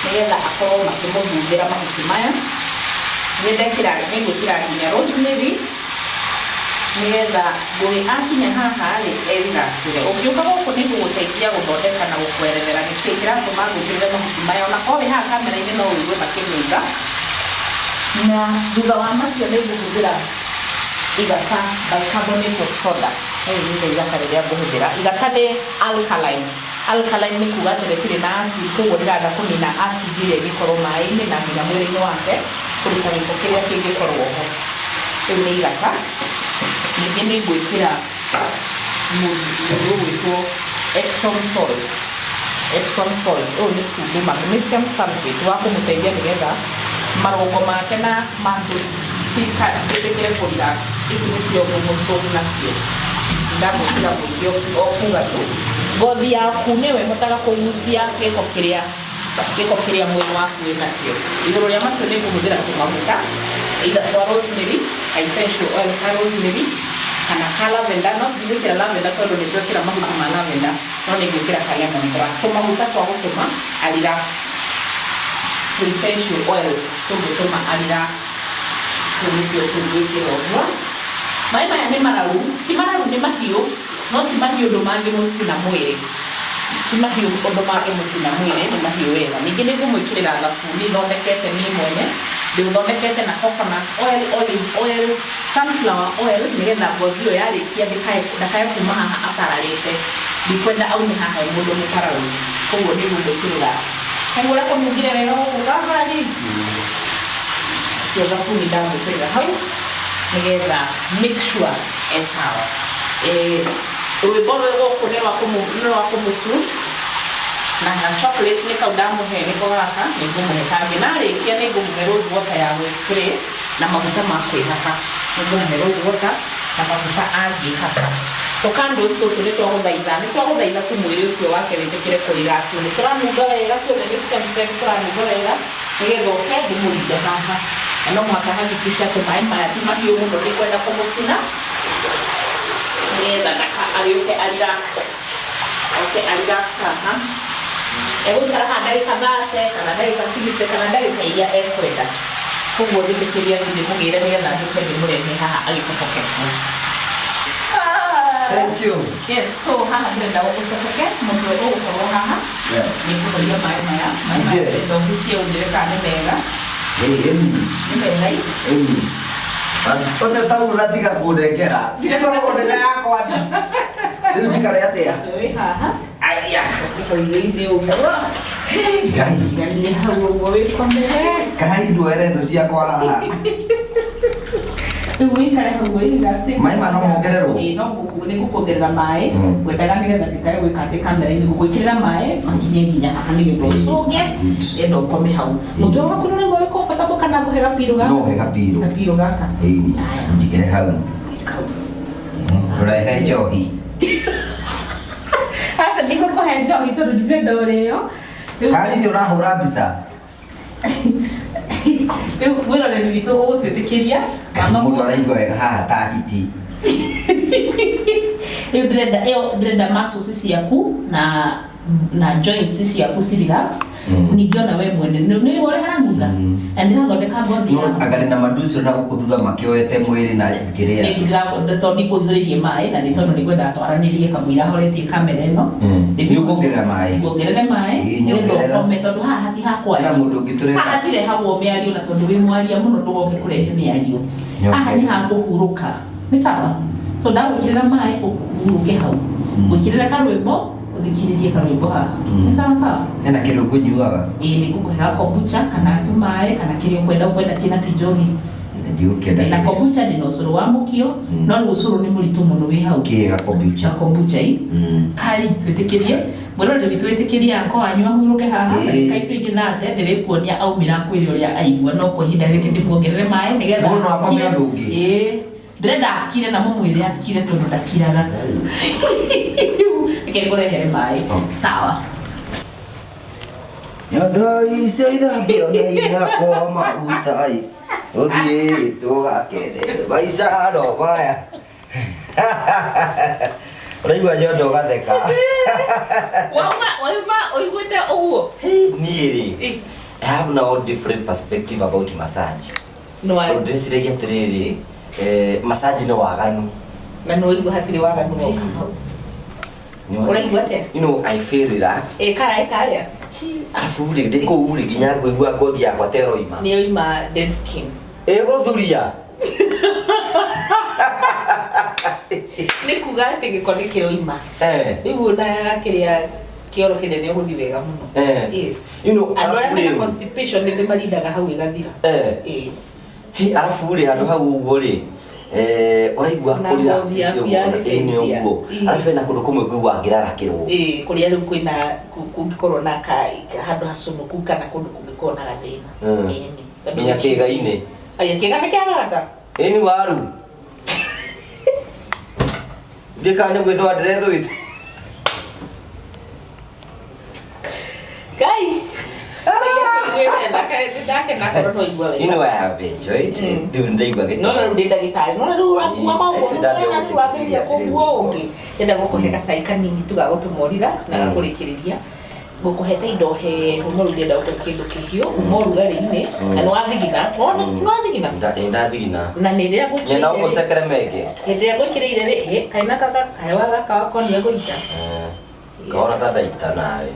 [SPEAKER 2] nĩgetha akorwo makĩmũhuthĩra mahuti maya. Nĩ ndekĩra, nĩ ngwĩkĩra nginya rosemary nĩgetha Ngũgĩ akinya haha rĩ, e relax-ĩre. Ũngĩũka gũkũ nĩ ngũgũteithia gũthondeka na gũkwerethera nĩkĩĩ kĩratũma ngwĩkĩrĩre mahuti maya. Ona korwo wĩ haha kamera-inĩ no ũigue makĩnunga. Na thutha wa macio nĩ ngũhũthĩra igata bicarbonate of soda. Rĩu nĩrĩo igata rĩrĩa ngũhũthĩra. Igata nĩ alkaline. Alkaline nĩ kuga atĩ rĩtirĩ na acid, koguo ndĩrenda kũnina acid ĩrĩa ĩngĩkorwo maĩ-inĩ na nginya mwĩrĩ-inĩ wake, kũruta gĩko kĩrĩa kĩngĩkorwo ho. Rĩu nĩ igata. Ningĩ nĩ ngwĩkĩra mũndũ ũgwĩtwo Epsom salt. Epsom salt ũyũ nĩ cumbĩ magnesium sulfate wa kũmũteithia nĩgetha marũngo make na muscles ciĩtĩkĩre kũ relax. Ici nĩcio ngũmũsoak nacio. Ndamwĩkĩra mũingĩ o kuga tu ngothi yaku nĩyo ĩhotaga kũgucia gĩko kĩrĩa mwĩrĩ waku wĩ nakĩo. Igũrũ rĩa macio nĩ ngũhũthĩra tũmaguta either twa rosemary, ka essential oil ka rosemary kana ka lavender. No ndigwĩkĩra lavender tondũ nĩ twekĩra mahuti ma lavender, no nĩ ngwĩkĩra ka lemon grass, tũmaguta twa gũtũma a relax, tũ essential oils tũngĩtũma a relax. Tũu nĩtuo tũngwĩkĩra ũguo. Maĩ maya nĩ mararu, ti mararu, nĩ mahiũ, no ti mahiũ ũndũ mangĩmũcina mwĩrĩ, ti mahiũ ũndũ mangĩmũcina mwĩrĩ, nĩ mahiũ wega. Ningĩ nĩ ngũmwĩkĩrĩra thabuni thondekete niĩ mwene, ndĩũthondekete na coconut oil, olive oil, sunflower oil, nĩgetha ngothi ĩyo yarĩkia ndakae kuma haha apararĩte. Ndikwenda aume haha e mũndũ mũpararu, koguo nĩ ngũmwĩkĩrĩra. Kaigua ũrĩa kũnungire wega gũkũ gabari cio. Thabuni ndamwĩkĩrĩra hau nĩgetha make sure e sawa. Rwĩmbo rwĩ gũkũ nĩ rwa kũmũsuit na chocolate nĩ kau ndamũhe, nĩko gaka. Nĩ ngũmũhe kangĩ na arĩkia nĩ ngũmũhe rose water ya gwĩ spray na maguta ma kwĩhaka. Nĩ ngũmũhe rose water na maguta angĩhaka. Tũcandles tũtũ nĩ twagũthaitha tu mwĩrĩ ũcio wake wĩtĩkĩre kũrelax. Nĩ tũranunga wega tuothe, nĩ same, tũranunga wega nĩgetha ũke ndĩmũrinde haha. Na no mũhaka hakikisha atĩ maĩ maya ti mahiũ mũno, ndikwenda kũmũcina, nĩgetha ndaka agĩũke a relax, oke a relax haha. Egũikara haha ndagĩka 30 kana ndagĩka 60 kana ndagĩka iria ekwenda. Koguo njĩtĩkĩria thiĩ ndĩmũgĩre nĩgetha njũke ndĩmũrehe haha agĩtoboketwo.
[SPEAKER 1] Thank you.
[SPEAKER 2] Yes, so haha ndĩrenda ũtoboke mũtwe ũgũkorwo haha. Nĩ ngũhoria maĩ maya. Maĩ maya ndĩrenda ũhutie ũnjĩre kana nĩ mega. Nĩ mega i?
[SPEAKER 1] Ũcio tau ũratiga kũndengera. Ngoragwo ndĩna yakwa ni. Rĩu njikare atĩa?
[SPEAKER 2] Wĩ haha.
[SPEAKER 1] Aya.
[SPEAKER 2] Ũkĩhoithĩirie ũguo.
[SPEAKER 1] Ngai.
[SPEAKER 2] Iganie hau ũguo wĩkomere.
[SPEAKER 1] Kai ndwere thũ ciakwa haha.
[SPEAKER 2] Rĩu wĩikare hau wĩrelax.
[SPEAKER 1] Maĩ ma no mongererwo?
[SPEAKER 2] Ĩĩ, no nĩ ngũkuongerera maĩ. Ngwendaga nĩgetha ndikae gwĩka atĩ kamera-inĩ ngũgwĩkĩrĩra maĩ makinye nginya haha nĩgetha ũcũnge. Ĩno ũkome hau. Mũtwe waku nĩ ũraigua wĩ comfortable kana ngũhe gapiro gaka?
[SPEAKER 1] No he gapiro.
[SPEAKER 2] Gapiro gaka.
[SPEAKER 1] Ĩĩ.
[SPEAKER 2] Aya.
[SPEAKER 1] Njikĩre hau.
[SPEAKER 2] Kau.
[SPEAKER 1] Ũrehe njohi.
[SPEAKER 2] Aca, ndigũkũhe njohi tondũ ndirenda ũrĩo.
[SPEAKER 1] Kari nĩ ũrahũra mbica.
[SPEAKER 2] Rĩu mwĩroreri witũ ũgũtwĩtĩkĩria mama.
[SPEAKER 1] Mũndũ araigua wega haha ta hiti.
[SPEAKER 2] Rĩu ndĩrenda ĩyo, ndĩrenda muscles ciaku na joints ciaku ci relax. Ningĩ ona we mwene nĩ ũrĩa haranunga na ndĩrathondeka ngothi
[SPEAKER 1] No
[SPEAKER 2] yaku.
[SPEAKER 1] anga ndĩna manducio na gũkũ thutha makĩoete mwĩrĩ na kĩrĩa.
[SPEAKER 2] Tondũ ndikũihũrĩrie maĩ na nĩ tondũ nĩngwendaga twaranĩrie kamũira horetie kamera ĩno.
[SPEAKER 1] Nĩ ũkuongerera maĩ?
[SPEAKER 2] Nguongerere maĩ.
[SPEAKER 1] Ĩĩ,
[SPEAKER 2] nĩgetha
[SPEAKER 1] nyongerera.
[SPEAKER 2] ũkome tondũ haha hatihakwaria.
[SPEAKER 1] Hena mũndũ ũngĩ tũreka.
[SPEAKER 2] Haha hatirehagwo mĩario na tondũ wĩ mwaria mũno ndũgoke kũrehe mĩario. Haha nĩ hakũhurũka, nĩ sawa? So ndagwĩkĩrĩra maĩ ũhurũke hau, gwĩkĩrĩra karwĩmbo, ũthikĩrĩrie karwĩmbo haha. Nĩ sawa sawa?
[SPEAKER 1] Hena kĩndũ ngũnyuaga?
[SPEAKER 2] Ĩĩ, nĩ ngũkũhe kombucha kana tũmaĩ kana kĩrĩa ũkwenda kĩna ti njohi.
[SPEAKER 1] Ndigũkĩenda.
[SPEAKER 2] Na kombucha ndĩna ũcũrũ wa mũkio, no rĩu ũcũrũ nĩ mũritũ mũno wĩ hau.
[SPEAKER 1] Kĩĩ gakombucha?
[SPEAKER 2] Kombucha i. Kari twĩtĩkĩrie mwĩroreri witũ, wĩtĩkĩrie anko wanyu ahurũke haha. Ndagĩka icio ingĩ thate ndĩrĩkuonia aumĩra kwĩre ũrĩa aigua, no kwa ihinda rĩkĩ ndĩmuongerere maĩ nĩgetha
[SPEAKER 1] Mũndũ no akome
[SPEAKER 2] akire.
[SPEAKER 1] ũndũ ũngĩ.
[SPEAKER 2] Ĩĩ, ndĩrenda akire na mũmwĩre akire tondũ ndakiraga. Rĩu reke ngũrehere maĩ.
[SPEAKER 1] Okay.
[SPEAKER 2] Sawa.
[SPEAKER 1] Nyondo icio ithambio na ihakwo maguta ĩ, tũthiĩ tũgakene maica no maya. Ũraigua nyondo ũgatheka.
[SPEAKER 2] Wauma ũiguĩte ũguo?
[SPEAKER 1] Niĩ rĩ, I have now different perspective about massage.
[SPEAKER 2] No.
[SPEAKER 1] Tondũ ndĩreciragia atĩrĩrĩ, massage nĩ waganu.
[SPEAKER 2] Na nĩ ũigua hatirĩ waganu woka hau. Ũraigua atĩa?
[SPEAKER 1] I feel relaxed.
[SPEAKER 2] Ĩka ĩka arĩa.
[SPEAKER 1] Arabu rĩ, ndĩ kũu rĩ, nginya ngũigua ngothi yakwa ta ĩroima.
[SPEAKER 2] Nĩ yoima dead skin.
[SPEAKER 1] Ĩgũthuria.
[SPEAKER 2] Nĩ kuga atĩ gĩko nĩ kĩroima. Rĩu ona kĩrĩa kĩoro kĩnene ũgũthiĩ wega mũno. Yes. Andũ arĩa
[SPEAKER 1] Arabu
[SPEAKER 2] mena
[SPEAKER 1] rĩ,
[SPEAKER 2] constipation nĩ ndĩmarindaga hau ĩgathira. Ĩĩ.
[SPEAKER 1] Hey, arabu rĩ, handũ hau ũguo rĩ, Eh, ũraigua
[SPEAKER 2] Na
[SPEAKER 1] ũrira
[SPEAKER 2] ngothi yaku
[SPEAKER 1] ĩnĩ
[SPEAKER 2] yagĩcenjia.
[SPEAKER 1] ũguo
[SPEAKER 2] Ii.
[SPEAKER 1] arabu hena kũndũ kũmwe ngũigua ngĩrarakĩrwo.
[SPEAKER 2] Ĩĩ, kũrĩa rĩu kwĩna kũngĩkorwo na handũ hacunuku kana kũndũ kũngĩkorwo na gathĩna. Ĩni. Tondũ
[SPEAKER 1] Nginya kĩĩga-inĩ.
[SPEAKER 2] Aya, kĩĩga nĩ kĩagaga.
[SPEAKER 1] Ĩni waru ndiĩ kana nĩ gwĩthũa ndĩrethũĩte.
[SPEAKER 2] Ngai. Ndakena korwo no igua
[SPEAKER 1] You
[SPEAKER 2] wega.
[SPEAKER 1] know I have enjoyed. Rĩu nĩndaigua gĩtoro.
[SPEAKER 2] No rĩu ndĩ ndagĩtarĩ. No rĩu ũrakuga maũndũ.
[SPEAKER 1] Ĩĩ, ndambia
[SPEAKER 2] Rĩu
[SPEAKER 1] gũtake
[SPEAKER 2] wambĩrĩria
[SPEAKER 1] serious
[SPEAKER 2] kũgua
[SPEAKER 1] rĩu.
[SPEAKER 2] ũngĩ. Ndĩrenda gũkũhe gacai kanini tu ga gũtũma relax na gakũrĩkĩrĩria. Ngũkũhe ta indo hehu no rĩu ndĩrenda gũkũhe kĩndũ kĩhiũ uma ũrugarĩ-inĩ na nĩ wathigina. Wona nĩ wathigina.
[SPEAKER 1] Ĩĩ, ndathigina.
[SPEAKER 2] Na nĩ rĩrĩa
[SPEAKER 1] Nyena
[SPEAKER 2] ngwĩkĩrĩire rĩ,
[SPEAKER 1] ũgũcekere menge.
[SPEAKER 2] hĩndĩ ĩrĩa ngwĩkĩrĩire rĩ, ĩ, kaina kaka kahewa gaka wakwa nĩ egũita.
[SPEAKER 1] Eh, kaona ta ndaita nawe.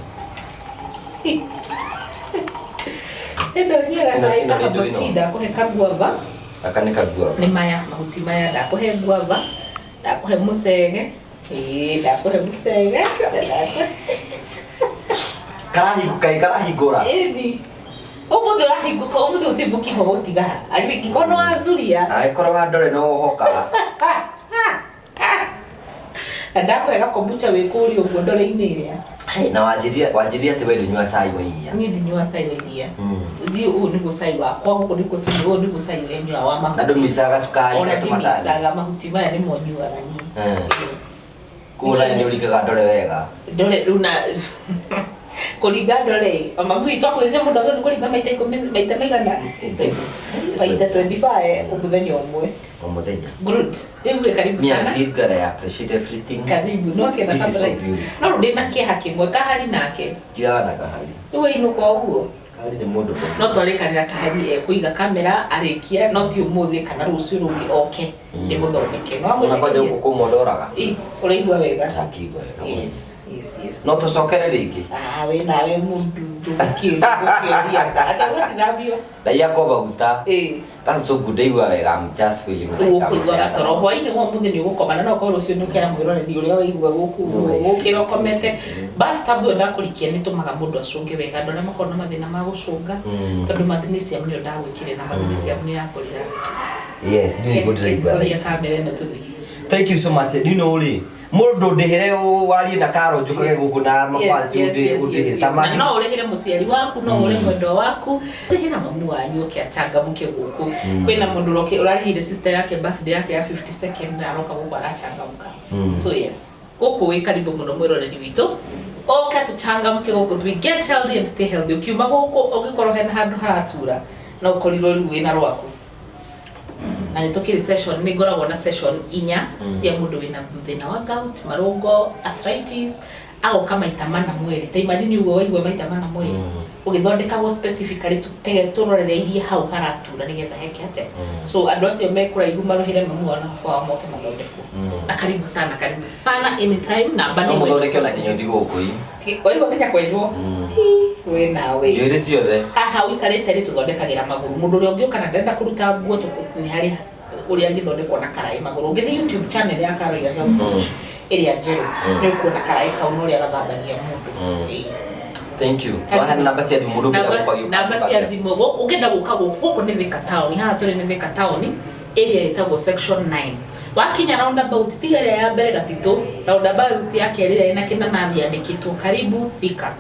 [SPEAKER 2] Ĩno nyue gacai
[SPEAKER 1] Ĩno- ĩno
[SPEAKER 2] ka
[SPEAKER 1] nĩ ndũ
[SPEAKER 2] herbal
[SPEAKER 1] ĩno?
[SPEAKER 2] tea, ndakũhe kaguava.
[SPEAKER 1] Gaka nĩ kaguava.
[SPEAKER 2] Nĩ maya mahuti maya, ndakũhe guava, ndakũhe mũcege. Ĩĩ, ndakũhe mũcege, na ndakũhe
[SPEAKER 1] Karahingũka karahingũra.
[SPEAKER 2] Ĩni. Ũmũthĩ ũrahingũka, ũmũthĩ ũthiĩ mũkiho gũtiga. Angĩkorwo nĩ wathuria.
[SPEAKER 1] Angĩkorwo wandore no wohoka.
[SPEAKER 2] Na ndakũhe gakombucha wĩ kũrĩa ũguo ndore-inĩ ĩrĩa.
[SPEAKER 1] Na wanjĩria wanjĩria atĩ we ndũnyua cai wa iria.
[SPEAKER 2] Niĩ ndinyuaga cai wa iria. Thiĩ ũyũ nĩguo cai wakwa, gũkũ nĩkuo tũnyuaga, ũyũ nĩguo cai ũrĩa nyuaga wa
[SPEAKER 1] Na
[SPEAKER 2] mahuti.
[SPEAKER 1] ndũmicaga cukari
[SPEAKER 2] Ona
[SPEAKER 1] kana tũmacani.
[SPEAKER 2] ndimicaga mahuti maya nĩmo nyuaga niĩ.
[SPEAKER 1] Eh. Koguo nawe nĩ ũringaga ndore wega.
[SPEAKER 2] Ndore rĩu na kũringa ndore o mami witũ akwĩrire mũndũ agĩrĩirwo nĩ kũringa maita ikũmi maita maigana maita 25 mũthenya ũmwe.
[SPEAKER 1] O mũthenya.
[SPEAKER 2] Good. Rĩu wĩ karibu
[SPEAKER 1] Me, I
[SPEAKER 2] sana.
[SPEAKER 1] feel good. I appreciate everything.
[SPEAKER 2] Karibu. No kĩenda
[SPEAKER 1] This is so
[SPEAKER 2] surprise.
[SPEAKER 1] beautiful.
[SPEAKER 2] No rĩu ndĩna kĩeha kĩmwe kahari nake.
[SPEAKER 1] Tigana na kahari.
[SPEAKER 2] Rĩu wainũka ũguo.
[SPEAKER 1] Kahari nĩ mũndũ mwega.
[SPEAKER 2] No twarĩkanĩra kahari ekũiga kamera arĩkia no ti ũmũthĩ kana rũciũ rũngĩ oke ndĩmũthondeke. No
[SPEAKER 1] Ona kwanja
[SPEAKER 2] amwĩtĩkĩrie.
[SPEAKER 1] gũkũ kũmondoraga.
[SPEAKER 2] Ĩ, ũraigua wega.
[SPEAKER 1] Ndakĩigua wega mũno.
[SPEAKER 2] Yes, yes, yes.
[SPEAKER 1] No tũcokere rĩngĩ.
[SPEAKER 2] Ah, we nawe mundu ndũgũkĩria atagũcithambio.
[SPEAKER 1] Ndaiya kwa maguta.
[SPEAKER 2] Ĩ.
[SPEAKER 1] That's so good. Ndaigua wega. I'm just feeling like I'm
[SPEAKER 2] Ũkũigua gatoro hwainĩ wa ũmũthĩ nĩ ũgũkoma na no ũkorwo rũciũ nĩ ũkera mwĩroreri ũrĩa waigua gũkũ gũkĩra ũkomete. Bathtub ĩyo ndakũrikia nĩ ĩtũmaga mũndũ acũnge wega andũ arĩa makoragwo na mathĩna ma gũcũnga tondũ magnesium nĩyo ndagwĩkĩrĩra na magnesium nĩ ya kũrelax.
[SPEAKER 1] Yes, nĩ nĩguo ndĩraigua thaa
[SPEAKER 2] Horia
[SPEAKER 1] ici.
[SPEAKER 2] kamera ĩno tũthiĩ.
[SPEAKER 1] Thank you so much. Do you know rĩ mũndũ ndĩhĩre warie na karo njũkage gũkũ na mafansi ũndĩhĩre ta
[SPEAKER 2] Na
[SPEAKER 1] mathi
[SPEAKER 2] no ũrĩhĩre mũciari waku no ũrĩhe mwendwa waku rĩhĩra mamu wanyu oke achangamke gũkũ kwĩna mũndũ ũrarĩhĩire sister yake birthday yake ya 52nd na aroka gũkũ arachangamka. So yes, gũkũ wĩ karibu mũno mwĩroreri witũ oka tũchangamke gũkũ, we get healthy and stay healthy. Ũkiuma gũkũ ũngĩkorwo hena handũ haratura no ũkorirwo rĩu wĩna rwaku na nĩ tũkĩrĩ session nĩ ngoragwo na session inya cia mũndũ wĩna thĩna wa gout, marũngo, arthritis agoka maita mana mweri. Ta imagine ũguo waigua maita mana mweri ũgĩthondekagwo specifically tũtege tũrorereirie hau haratura nĩgetha heke atĩa. So andũ acio me kũraihu marũhĩre mamu wao na baba wao moke mathondekwo. Na karibu sana, karibu sana anytime. Namba
[SPEAKER 1] no
[SPEAKER 2] nĩ
[SPEAKER 1] mũthondeke ona kinya ũthi gũkũ ĩ.
[SPEAKER 2] Waigua nginya kwenjwo. Hi, we nawe
[SPEAKER 1] Njuĩrĩ ciothe.
[SPEAKER 2] Haha ũikarĩte rĩ tũthondekagĩra magũrũ mũndũ ũrĩa ũngĩũka na ndarenda kũruta nguo nĩ harĩ ũrĩa angĩthondekwo na karaĩ magũrũ. Ũngĩthiĩ YouTube channel ya Carol ya Health Coach ĩrĩa njerũ nĩ ũkuona karaĩ kau na ũrĩa gathambagia mũndũ. Ĩĩ.
[SPEAKER 1] Thank you.
[SPEAKER 2] Karibu.
[SPEAKER 1] Waheana namba cia thimũ mũndũ ũngĩenda gũka gĩũka.
[SPEAKER 2] Namba cia thimũ ũngĩenda gũka gũkũ gũkũ nĩ Thika town, haha tũrĩ nĩ Thika town area ĩtagwo section 9. Wakinya roundabout tiga ĩrĩa ya mbere gatitũ, roundabout ya kerĩ ĩrĩa ĩna kĩnanathi yandĩkĩtwo karibu Thika,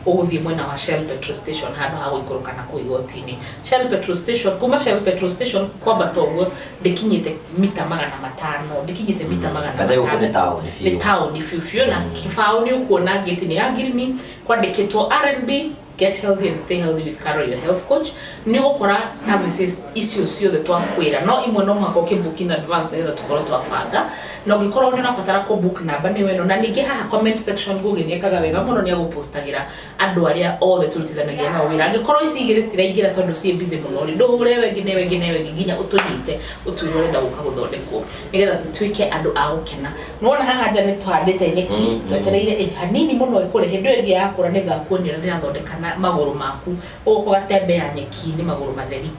[SPEAKER 2] ũgũthiĩ mwena wa Shell petrol station handũ ha gũikũrũka na kũu igoti-inĩ. Shell petrol station, kuma Shell petrol station kwambata ũguo ndĩkinyĩte mita 500, ndĩkinyĩte mita magana
[SPEAKER 1] By the way, gũkũ nĩ
[SPEAKER 2] matandatũ.
[SPEAKER 1] taũni biũ.
[SPEAKER 2] Nĩ taũni biũ biũ na kĩbaũ nĩ ũkuona ngĩti nĩ ya ngirini kwandĩkĩtwo R&B get healthy and stay healthy with Carol your health coach. Nĩ ũgũkora services icio ciothe twakwĩra no imwe no mũhaka ũkĩbook in advance nĩgetha tũkorwo twabanga na ũngĩkorwo nĩ ũrabatara kũbook namba nĩyo ĩno. Na ningĩ haha comment section Ngugi nĩ ekaga wega mũno nĩ agũpostagĩra andũ arĩa othe tũrutithanagia nao wĩra. Angĩkorwo ici igĩrĩ citiraingĩra tondũ ciĩ busy mũno rĩ, ndũhũre ĩyo ĩngĩ na ĩyo ĩngĩ na ĩyo ĩngĩ nginya ũtũnyite ũtwĩre ũrenda gũka gũthondekwo nĩgetha tũtuĩke andũ a gũkena. Nĩwona haha nja nĩ tũhandĩte nyeki twetereire hanini mũno ĩkũre. Hĩndĩ ĩyo ĩngĩ yakũra nĩngakuonia ũrĩa ndĩrathondeka na magũrũ maku ũgũka ũgatembea nyeki-inĩ magũrũ matheri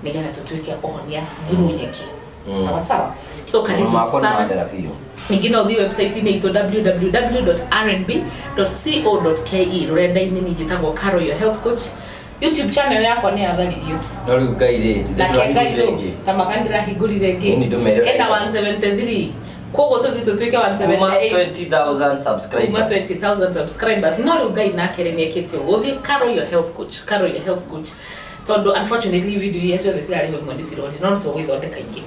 [SPEAKER 2] nĩgetha tũtuĩke a kũhonia through nyeki. Sawa sawa. So karibu
[SPEAKER 1] Makwa nĩ
[SPEAKER 2] sana.
[SPEAKER 1] mathera biũ.
[SPEAKER 2] Ningĩ no ũthiĩ website-inĩ itũ www.rnb.co.ke rũrenda-inĩ niĩ njĩtagwo Carol your health coach. YouTube channel yakwa nĩ yatharirio.
[SPEAKER 3] No rĩu Ngai rĩ,
[SPEAKER 2] Nake Ngai
[SPEAKER 3] ndĩrahingũrire
[SPEAKER 2] rũ
[SPEAKER 3] ĩngĩ.
[SPEAKER 2] ta maka ndĩrahingũrire ĩngĩ.
[SPEAKER 3] Ĩni ndũmere
[SPEAKER 2] Ena
[SPEAKER 3] wega.
[SPEAKER 2] 173, koguo tũthiĩ tũtuĩke
[SPEAKER 1] Kuma
[SPEAKER 2] 178.
[SPEAKER 1] 20,000
[SPEAKER 2] Kuma
[SPEAKER 1] subscribers.
[SPEAKER 2] 20,000 subscribers. No rĩu Ngai nake rĩ nĩekĩte ũguo. Ũthiĩ Carol your health coach, Carol your health coach, tondũ unfortunately video iria ciothe cirarĩhwo imwe nĩ cirorire, no nĩ tũgũgĩthondeka ingĩ.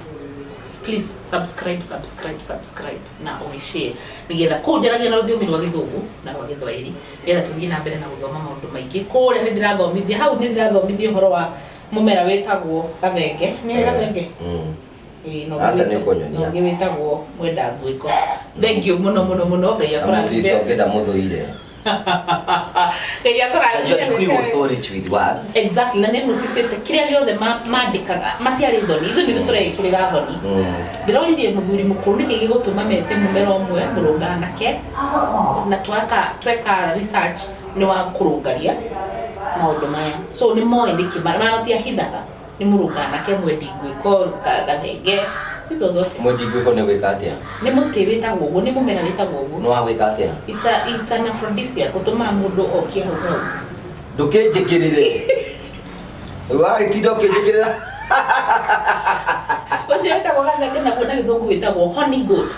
[SPEAKER 2] Please subscribe, subscribe, subscribe na ũgĩshare, nĩgetha kũu njaragia na rũthiomi rwa Gĩthũngũ na rwa Gĩthwaĩri, nĩgetha tũthiĩ na mbere na gũthoma maũndũ maingĩ. Kũrĩa nĩ ndĩrathomithia, hau nĩ ndĩrathomithia ũhoro wa mũmera wĩtagwo gathenge. Nĩ gathenge?
[SPEAKER 1] Mm.
[SPEAKER 2] Ĩĩ, na
[SPEAKER 1] Aca
[SPEAKER 2] ũngĩ
[SPEAKER 1] nĩ ũkũnyonia.
[SPEAKER 2] na ũngĩ wĩtagwo mwenda nguĩko. Thank you mũno mũno mũno. Ngai
[SPEAKER 1] Amũthico
[SPEAKER 2] akũrathime.
[SPEAKER 1] ngĩenda mũthũire.
[SPEAKER 2] Ngai
[SPEAKER 1] Najua Kikuyu was
[SPEAKER 2] akũrathime.
[SPEAKER 1] so rich with words.
[SPEAKER 2] Exactly, na nĩ noticĩte kĩrĩa gĩothe mandĩkaga matiarĩ thoni, ithuĩ nĩthuĩ tũreĩkĩrĩra thoni. Ndĩroririe mũthuri mũkũrũ nĩkĩ gĩgũtũma mete mũmera ũmwe mũrũnganake, na tweka research nĩ wa kũrũngaria maũndũ maya, so nĩ moĩ nĩkĩ matiahithaga nĩ mũrũnganake, mwendi nguĩko, gathenge, hizo zote.
[SPEAKER 1] Mwendi ngwĩko nĩ gwĩka atĩa?
[SPEAKER 2] Nĩ mũtĩ wĩtagwo ũguo, nĩ mũmera wĩtagwo ũguo.
[SPEAKER 1] Nĩ wa gwĩka atĩa?
[SPEAKER 2] It's an aphrodisiac, gũtũmaga mũndũ okie hau hau.
[SPEAKER 1] Ndũkĩnjĩkĩrĩre. Wagĩtinda ũkĩnjĩkĩrĩra.
[SPEAKER 2] Ũcio wĩtagwo gathenge naguo na Gĩthũngũ wĩtagwo honey goat.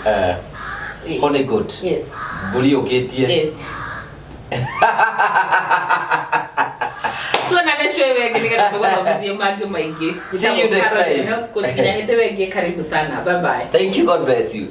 [SPEAKER 2] Ĩĩ.
[SPEAKER 1] Honey goat.
[SPEAKER 2] Yes.
[SPEAKER 1] Mbũri yũkĩtie.
[SPEAKER 2] Yes. Tuonane cwe wengĩ nĩgetha tũgũthomithie mangĩ maingĩ.
[SPEAKER 1] See you next
[SPEAKER 2] Carol,
[SPEAKER 1] time.
[SPEAKER 2] Health coach. Nginya hĩndĩ wengĩ, karibu sana. Bye bye.
[SPEAKER 1] Thank you, God bless you.